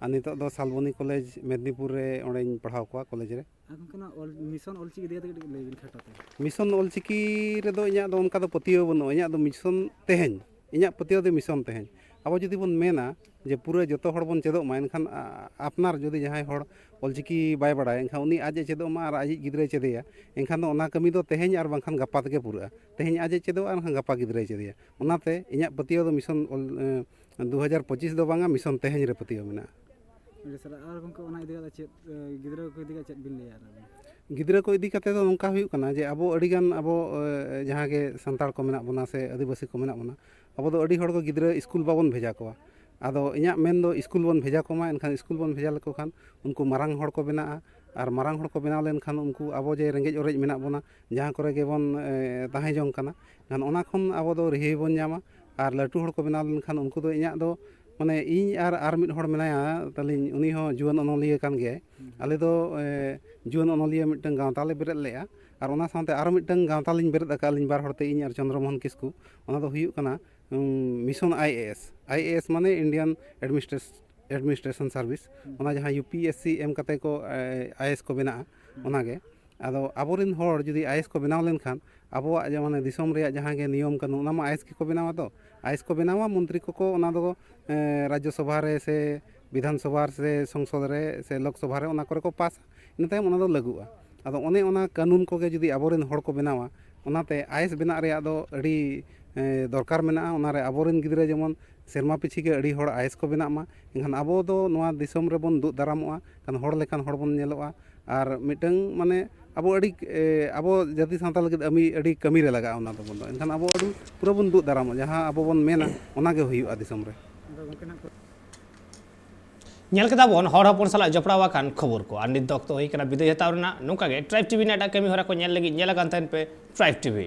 ᱟᱨ ᱱᱤᱛᱚᱜ ᱫᱚ ᱥᱟᱞᱵᱚᱱᱤ ᱠᱚᱞᱮᱡᱽ ᱢᱮᱫᱽᱱᱤᱯᱩᱨ ᱨᱮ, ᱚᱸᱰᱮᱧ ᱯᱟᱲᱦᱟᱣ ᱠᱚᱣᱟ ᱠᱚᱞᱮᱡᱽ ᱨᱮ᱾ ᱟᱨ ᱜᱚᱢᱠᱮ, ᱱᱚᱣᱟ ᱚᱞ, ᱢᱤᱥᱚᱱ ᱚᱞᱪᱤᱠᱤ ᱤᱫᱤ ᱠᱟᱛᱮ ᱠᱟᱹᱴᱤᱡ ᱞᱟᱹᱭ ᱵᱤᱱ ᱠᱷᱟᱴᱚ ᱛᱮ᱾ ᱢᱤᱥᱚᱱ ᱚᱞᱪᱤᱠᱤ ᱨᱮᱫᱚ ᱤᱧᱟᱹᱜ ᱫᱚ ᱚᱱᱠᱟ ᱫᱚ ᱯᱟᱹᱛᱭᱟᱹᱣ ᱵᱟᱹᱱᱩᱜᱼᱟ᱾ ᱤᱧᱟᱹᱜ ᱫᱚ ᱢᱤᱥᱚᱱ ᱛᱮᱦᱮᱧ, ᱤᱧᱟᱹᱜ ᱯᱟᱹᱛᱭᱟᱹᱣ ᱫᱚ ᱢᱤᱥᱚᱱ ᱛᱮᱦᱮᱧ᱾ ᱟᱵᱚ ᱡᱩᱫᱤ ᱵᱚᱱ ᱢᱮᱱᱟ ᱡᱮ ᱯᱩᱨᱟᱹ ᱡᱚᱛᱚ ᱦᱚᱲ ᱵᱚᱱ ᱪᱮᱫᱚᱜ ᱢᱟ, ᱮᱱᱠᱷᱟᱱ, ᱟ, ᱟᱯᱱᱟᱨ ᱡᱩᱫᱤ ᱡᱟᱦᱟᱸᱭ ᱦᱚᱲ ᱚᱞᱪᱤᱠᱤ ᱵᱟᱭ ᱵᱟᱲᱟᱭᱟ, ᱮᱱᱠᱷᱟᱱ ᱩᱱᱤ ᱟᱡ ᱮ ᱪᱮᱫᱚᱜ ᱢᱟ ᱟᱨ ᱟᱡᱤᱡ ᱜᱤᱫᱽᱨᱟᱹᱭ ᱪᱮᱫᱮᱭᱟ, ᱮᱱᱠᱷᱟᱱ ᱫᱚ ᱚᱱᱟ ᱠᱟᱹᱢᱤ ᱫᱚ ᱛᱮᱦᱮᱧ ᱟᱨ ᱵᱟᱝᱠᱷᱟᱱ ᱜᱟᱯᱟ ᱛᱮᱜᱮ ᱯᱩᱨᱟᱹᱜᱼᱟ᱾ ᱛᱮᱦᱮᱧ ᱟᱡ ᱮ ᱪᱮᱫᱚᱜᱼᱟ, ᱮᱱᱠᱷᱟᱱ ᱜᱟᱯᱟ ᱜᱤᱫᱽᱨᱟᱹᱭ ᱪᱮᱫᱮᱭᱟ᱾ ᱚᱱᱟᱛᱮ ᱤᱧᱟᱹᱜ ᱯᱟᱹᱛᱭᱟᱹᱣ ᱫᱚ ᱢᱤᱥᱚᱱ ᱚᱞ, ᱮ, ᱫᱩ ᱦᱟᱡᱟᱨ ᱯᱚᱸᱪᱤᱥ ᱫᱚ ᱵᱟᱝᱟ, ᱢᱤᱥᱚᱱ ᱛᱮᱦᱮᱧ ᱨᱮ ᱯᱟᱹᱛᱭᱟᱹᱣ ᱢᱮᱱᱟᱜᱼᱟ᱾ ᱟᱹᱰᱤ ᱥᱟᱨᱦᱟᱣ᱾ ᱟᱨ ᱜᱚᱢᱠᱮ, ᱚᱱᱟ ᱤᱫᱤ ᱠᱟᱛᱮ ᱪᱮᱫ, ᱮ, ᱜᱤᱫᱽᱨᱟᱹ ᱠᱚ ᱤᱫᱤ ᱠᱟᱛᱮ ᱪᱮᱫ ᱵᱤᱱ ᱞᱟᱹᱭᱟ ᱟᱨ ᱟᱵᱤᱱ? ᱜᱤᱫᱽᱨᱟᱹ ᱠᱚ ᱤᱫᱤ ᱠᱟᱛᱮ ᱫᱚ ᱱᱚᱝᱠᱟ ᱦᱩᱭᱩᱜ ᱠᱟᱱᱟ ᱡᱮ ᱟᱵᱚ ᱟᱹᱰᱤᱜᱟᱱ ᱟᱵᱚ, ᱮ, ᱡᱟᱦᱟᱸ ᱜᱮ ᱥᱟᱱᱛᱟᱲ ᱠᱚ ᱢᱮᱱᱟᱜ ᱵᱚᱱᱟ ᱥᱮ ᱟᱹᱫᱤᱵᱟᱹᱥᱤ ᱠᱚ ᱢᱮᱱᱟᱜ ᱵᱚᱱᱟ, ᱟᱵᱚ ᱫᱚ ᱟᱹᱰᱤ ᱦᱚᱲ ᱠᱚ ᱜᱤᱫᱽᱨᱟᱹ ᱥᱠᱩᱞ ᱵᱟᱵᱚᱱ ᱵᱷᱮᱡᱟ ᱠᱚᱣᱟ᱾ ᱟᱫᱚ ᱤᱧᱟᱹᱜ ᱢᱮᱱ ᱫᱚ ᱥᱠᱩᱞ ᱵᱚᱱ ᱵᱷᱮᱡᱟ ᱠᱚᱢᱟ, ᱮᱱᱠᱷᱟᱱ ᱥᱠᱩᱞ ᱵᱚᱱ ᱵᱷᱮᱡᱟ ᱞᱮᱠᱚ ᱠᱷᱟᱱ ᱩᱱᱠᱩ ᱢᱟᱨᱟᱝ ᱦᱚᱲ ᱠᱚ ᱵᱮᱱᱟᱜᱼᱟ, ᱟᱨ ᱢᱟᱨᱟᱝ ᱦᱚᱲ ᱠᱚ ᱵᱮᱱᱟᱣ ᱞᱮᱱᱠᱷᱟᱱ ᱩᱱᱠᱩ ᱟᱵᱚ ᱡᱮ ᱨᱮᱸᱜᱮᱡ ᱚᱨᱮᱡ ᱢᱮᱱᱟᱜ ᱵᱚᱱᱟ, ᱡᱟᱦᱟᱸ ᱠᱚᱨᱮ ᱜᱮᱵᱚᱱ, ᱮ, ᱛᱟᱦᱮᱸ ᱡᱚᱝ ᱠᱟᱱᱟ, ᱮᱱᱠᱷᱟᱱ ᱚᱱᱟ ᱠᱷᱚᱱ ᱟᱵᱚ ᱫᱚ ᱨᱤᱦᱟᱹᱭ ᱵᱚᱱ ᱧᱟᱢᱟ᱾ ᱟᱨ ᱞᱟᱹᱴᱩ ᱦᱚᱲ ᱠᱚ ᱵᱮᱱᱟᱣ ᱞᱮᱱᱠᱷᱟᱱ ᱩᱱᱠᱩ ᱫᱚ ᱤᱧᱟᱹᱜ ᱫᱚ, ᱢᱟᱱᱮ, ᱤᱧ ᱟᱨ, ᱟᱨ ᱢᱤᱫ ᱦᱚᱲ ᱢᱮᱱᱟᱭᱟ ᱛᱟᱹᱞᱤᱧ, ᱩᱱᱤ ᱦᱚᱸ ᱡᱩᱣᱟᱹᱱ ᱚᱱᱚᱞᱤᱭᱟᱹ ᱠᱟᱱ ᱜᱮᱭᱟᱭ᱾ ᱦᱩᱸ᱾ ᱟᱞᱮ ᱫᱚ, ᱮ, ᱡᱩᱣᱟᱹᱱ ᱚᱱᱚᱞᱤᱭᱟᱹ ᱢᱤᱫᱴᱟᱝ ᱜᱟᱶᱛᱟ ᱞᱮ ᱵᱮᱨᱮᱫ ᱞᱮᱫᱼᱟ, ᱟᱨ ᱚᱱᱟ ᱥᱟᱶᱛᱮ ᱟᱨᱚ ᱢᱤᱫᱴᱟᱝ ᱜᱟᱶᱛᱟ ᱞᱤᱧ ᱵᱮᱨᱮᱫ ᱟᱠᱟᱫᱼᱟ, ᱟᱹᱞᱤᱧ ᱵᱟᱨ ᱦᱚᱲ ᱛᱮ, ᱤᱧ ᱟᱨ ᱪᱚᱱᱫᱨᱚ ᱢᱳᱦᱚᱱ ᱠᱤᱥᱠᱩ᱾ ᱚᱱᱟ ᱫᱚ ᱦᱩᱭᱩᱜ ᱠᱟᱱᱟ, ᱩᱢ, mission I A S. I A S ᱢᱟᱱᱮ Indian Administration, Administration Service᱾ ᱦᱩᱸ᱾ ᱚᱱᱟ ᱡᱟᱦᱟᱸ ᱭᱩ ᱯᱤ ᱮᱥ ᱥᱤ ᱮᱢ ᱠᱟᱛᱮ ᱠᱚ, ᱮ, ᱟᱭ ᱮ ᱮᱥ ᱠᱚ ᱵᱮᱱᱟᱜᱼᱟ, ᱦᱩᱸ᱾ ᱚᱱᱟᱜᱮ᱾ ᱟᱫᱚ ᱟᱵᱚᱨᱮᱱ ᱦᱚᱲ ᱡᱩᱫᱤ ᱟᱭᱮᱥ ᱠᱚ ᱵᱮᱱᱟᱣ ᱞᱮᱱᱠᱷᱟᱱ, ᱟᱵᱚᱣᱟᱜ ᱡᱮ ᱢᱟᱱᱮ ᱫᱤᱥᱚᱢ ᱨᱮᱭᱟᱜ ᱡᱟᱦᱟᱸ ᱜᱮ ᱱᱤᱭᱚᱢ ᱠᱟᱹᱱᱩᱱ, ᱚᱱᱟ ᱢᱟ ᱟᱭᱮᱥ ᱜᱮᱠᱚ ᱵᱮᱱᱟᱣᱟ᱾ ᱛᱚ ᱟᱭᱮᱥ ᱠᱚ ᱵᱮᱱᱟᱣᱟ, ᱢᱚᱱᱛᱨᱤ ᱠᱚᱠᱚ ᱚᱱᱟ ᱫᱚ, ᱮ, ᱨᱟᱡᱽᱡᱚ ᱥᱚᱵᱷᱟ ᱨᱮ ᱥᱮ ᱵᱤᱫᱷᱟᱱ ᱥᱚᱵᱷᱟ ᱨᱮ ᱥᱮ ᱥᱚᱝᱥᱚᱫᱽ ᱨᱮ ᱥᱮ ᱞᱳᱠ ᱥᱚᱵᱷᱟ ᱨᱮ ᱚᱱᱟ ᱠᱚᱨᱮ ᱠᱚ ᱯᱟᱥᱟ, ᱤᱱᱟᱹ ᱛᱟᱭᱚᱢ ᱚᱱᱟ ᱫᱚ ᱞᱟᱹᱜᱩᱜᱼᱟ᱾ ᱟᱫᱚ ᱚᱱᱮ ᱚᱱᱟ ᱠᱟᱹᱱᱩᱱ ᱠᱚᱜᱮ ᱡᱩᱫᱤ ᱟᱵᱚᱨᱮᱱ ᱦᱚᱲ ᱠᱚ ᱵᱮᱱᱟᱣᱟ, ᱚᱱᱟᱛᱮ ᱟᱭᱮᱥ ᱵᱮᱱᱟᱜ ᱨᱮᱭᱟᱜ ᱫᱚ ᱟᱹᱰᱤ, ᱮ, ᱫᱚᱨᱠᱟᱨ ᱢᱮᱱᱟᱜᱼᱟ᱾ ᱚᱱᱟᱨᱮ ᱟᱵᱚᱨᱮᱱ ᱜᱤᱫᱽᱨᱟᱹ ᱡᱮᱢᱚᱱ ᱥᱮᱨᱢᱟ ᱯᱤᱪᱷᱤ ᱜᱮ ᱟᱹᱰᱤ ᱦᱚᱲ ᱟᱭᱮᱥ ᱠᱚ ᱵᱮᱱᱟᱜ ᱢᱟ, ᱮᱱᱠᱷᱟᱱ ᱟᱵᱚ ᱫᱚ ᱱᱚᱣᱟ ᱫᱤᱥᱚᱢ ᱨᱮᱵᱚᱱ ᱫᱩᱜ ᱫᱟᱨᱟᱢᱚᱜᱼᱟ, ᱠᱷᱟᱱ ᱦᱚᱲ ᱞᱮᱠᱟᱱ ᱦᱚᱲ ᱵᱚᱱ ᱧᱮᱞᱚᱜᱼᱟ᱾ ᱟᱨ ᱢᱤᱫᱴᱟᱝ ᱢᱟᱱᱮ ᱟᱵᱚ ᱟᱹᱰᱤ, ᱮ, ᱟᱵᱚ ᱡᱟᱹᱛᱤ ᱥᱟᱶᱛᱟ ᱞᱟᱹᱜᱤᱫ ᱟᱹᱢᱤ-, ᱟᱹᱰᱤ ᱠᱟᱹᱢᱤ ᱨᱮ ᱞᱟᱜᱟᱜᱼᱟ ᱚᱱᱟ ᱫᱚᱵᱚᱱ ᱫᱚ᱾ ᱮᱱᱠᱷᱟᱱ ᱟᱵᱚ ᱟᱹᱰᱤ ᱯᱩᱨᱟᱹ ᱵᱚᱱ ᱫᱩᱜ ᱫᱟᱨᱟᱢᱚᱜᱼᱟ, ᱡᱟᱦᱟᱸ ᱟᱵᱚ ᱵᱚᱱ ᱢᱮᱱᱟ ᱚᱱᱟ ᱜᱮ ᱦᱩᱭᱩᱜᱼᱟ ᱫᱤᱥᱚᱢ ᱨᱮ᱾ ᱧᱮᱞ ᱠᱮᱫᱟ ᱵᱚᱱ ᱦᱚᱲ ᱦᱚᱯᱚᱱ ᱥᱟᱞᱟᱜ ᱡᱚᱯᱲᱟᱣ ᱟᱠᱟᱱ ᱠᱷᱚᱵᱚᱨ ᱠᱚ᱾ ᱟᱨ ᱱᱤᱛ ᱫᱚ ᱚᱠᱛᱚ ᱦᱩᱭ ᱟᱠᱟᱱᱟ ᱵᱤᱫᱟᱹᱭ ᱦᱟᱛᱟᱣ ᱨᱮᱱᱟᱜ᱾ ᱱᱚᱝᱠᱟ ᱜᱮ ᱴᱨᱟᱭᱤᱵᱽ ᱴᱤᱵᱷᱤ ᱨᱮᱱᱟᱜ ᱮᱴᱟᱜ ᱠᱟᱹᱢᱤ ᱦᱚᱨᱟ ᱠᱚ ᱧᱮᱞ ᱞᱟᱹᱜᱤᱫ ᱧᱮᱞ ᱟᱠᱟᱱ ᱛᱟᱦᱮᱱ ᱯᱮ ᱴᱨᱟᱭᱤᱵᱽ ᱴᱤᱵᱷᱤ᱾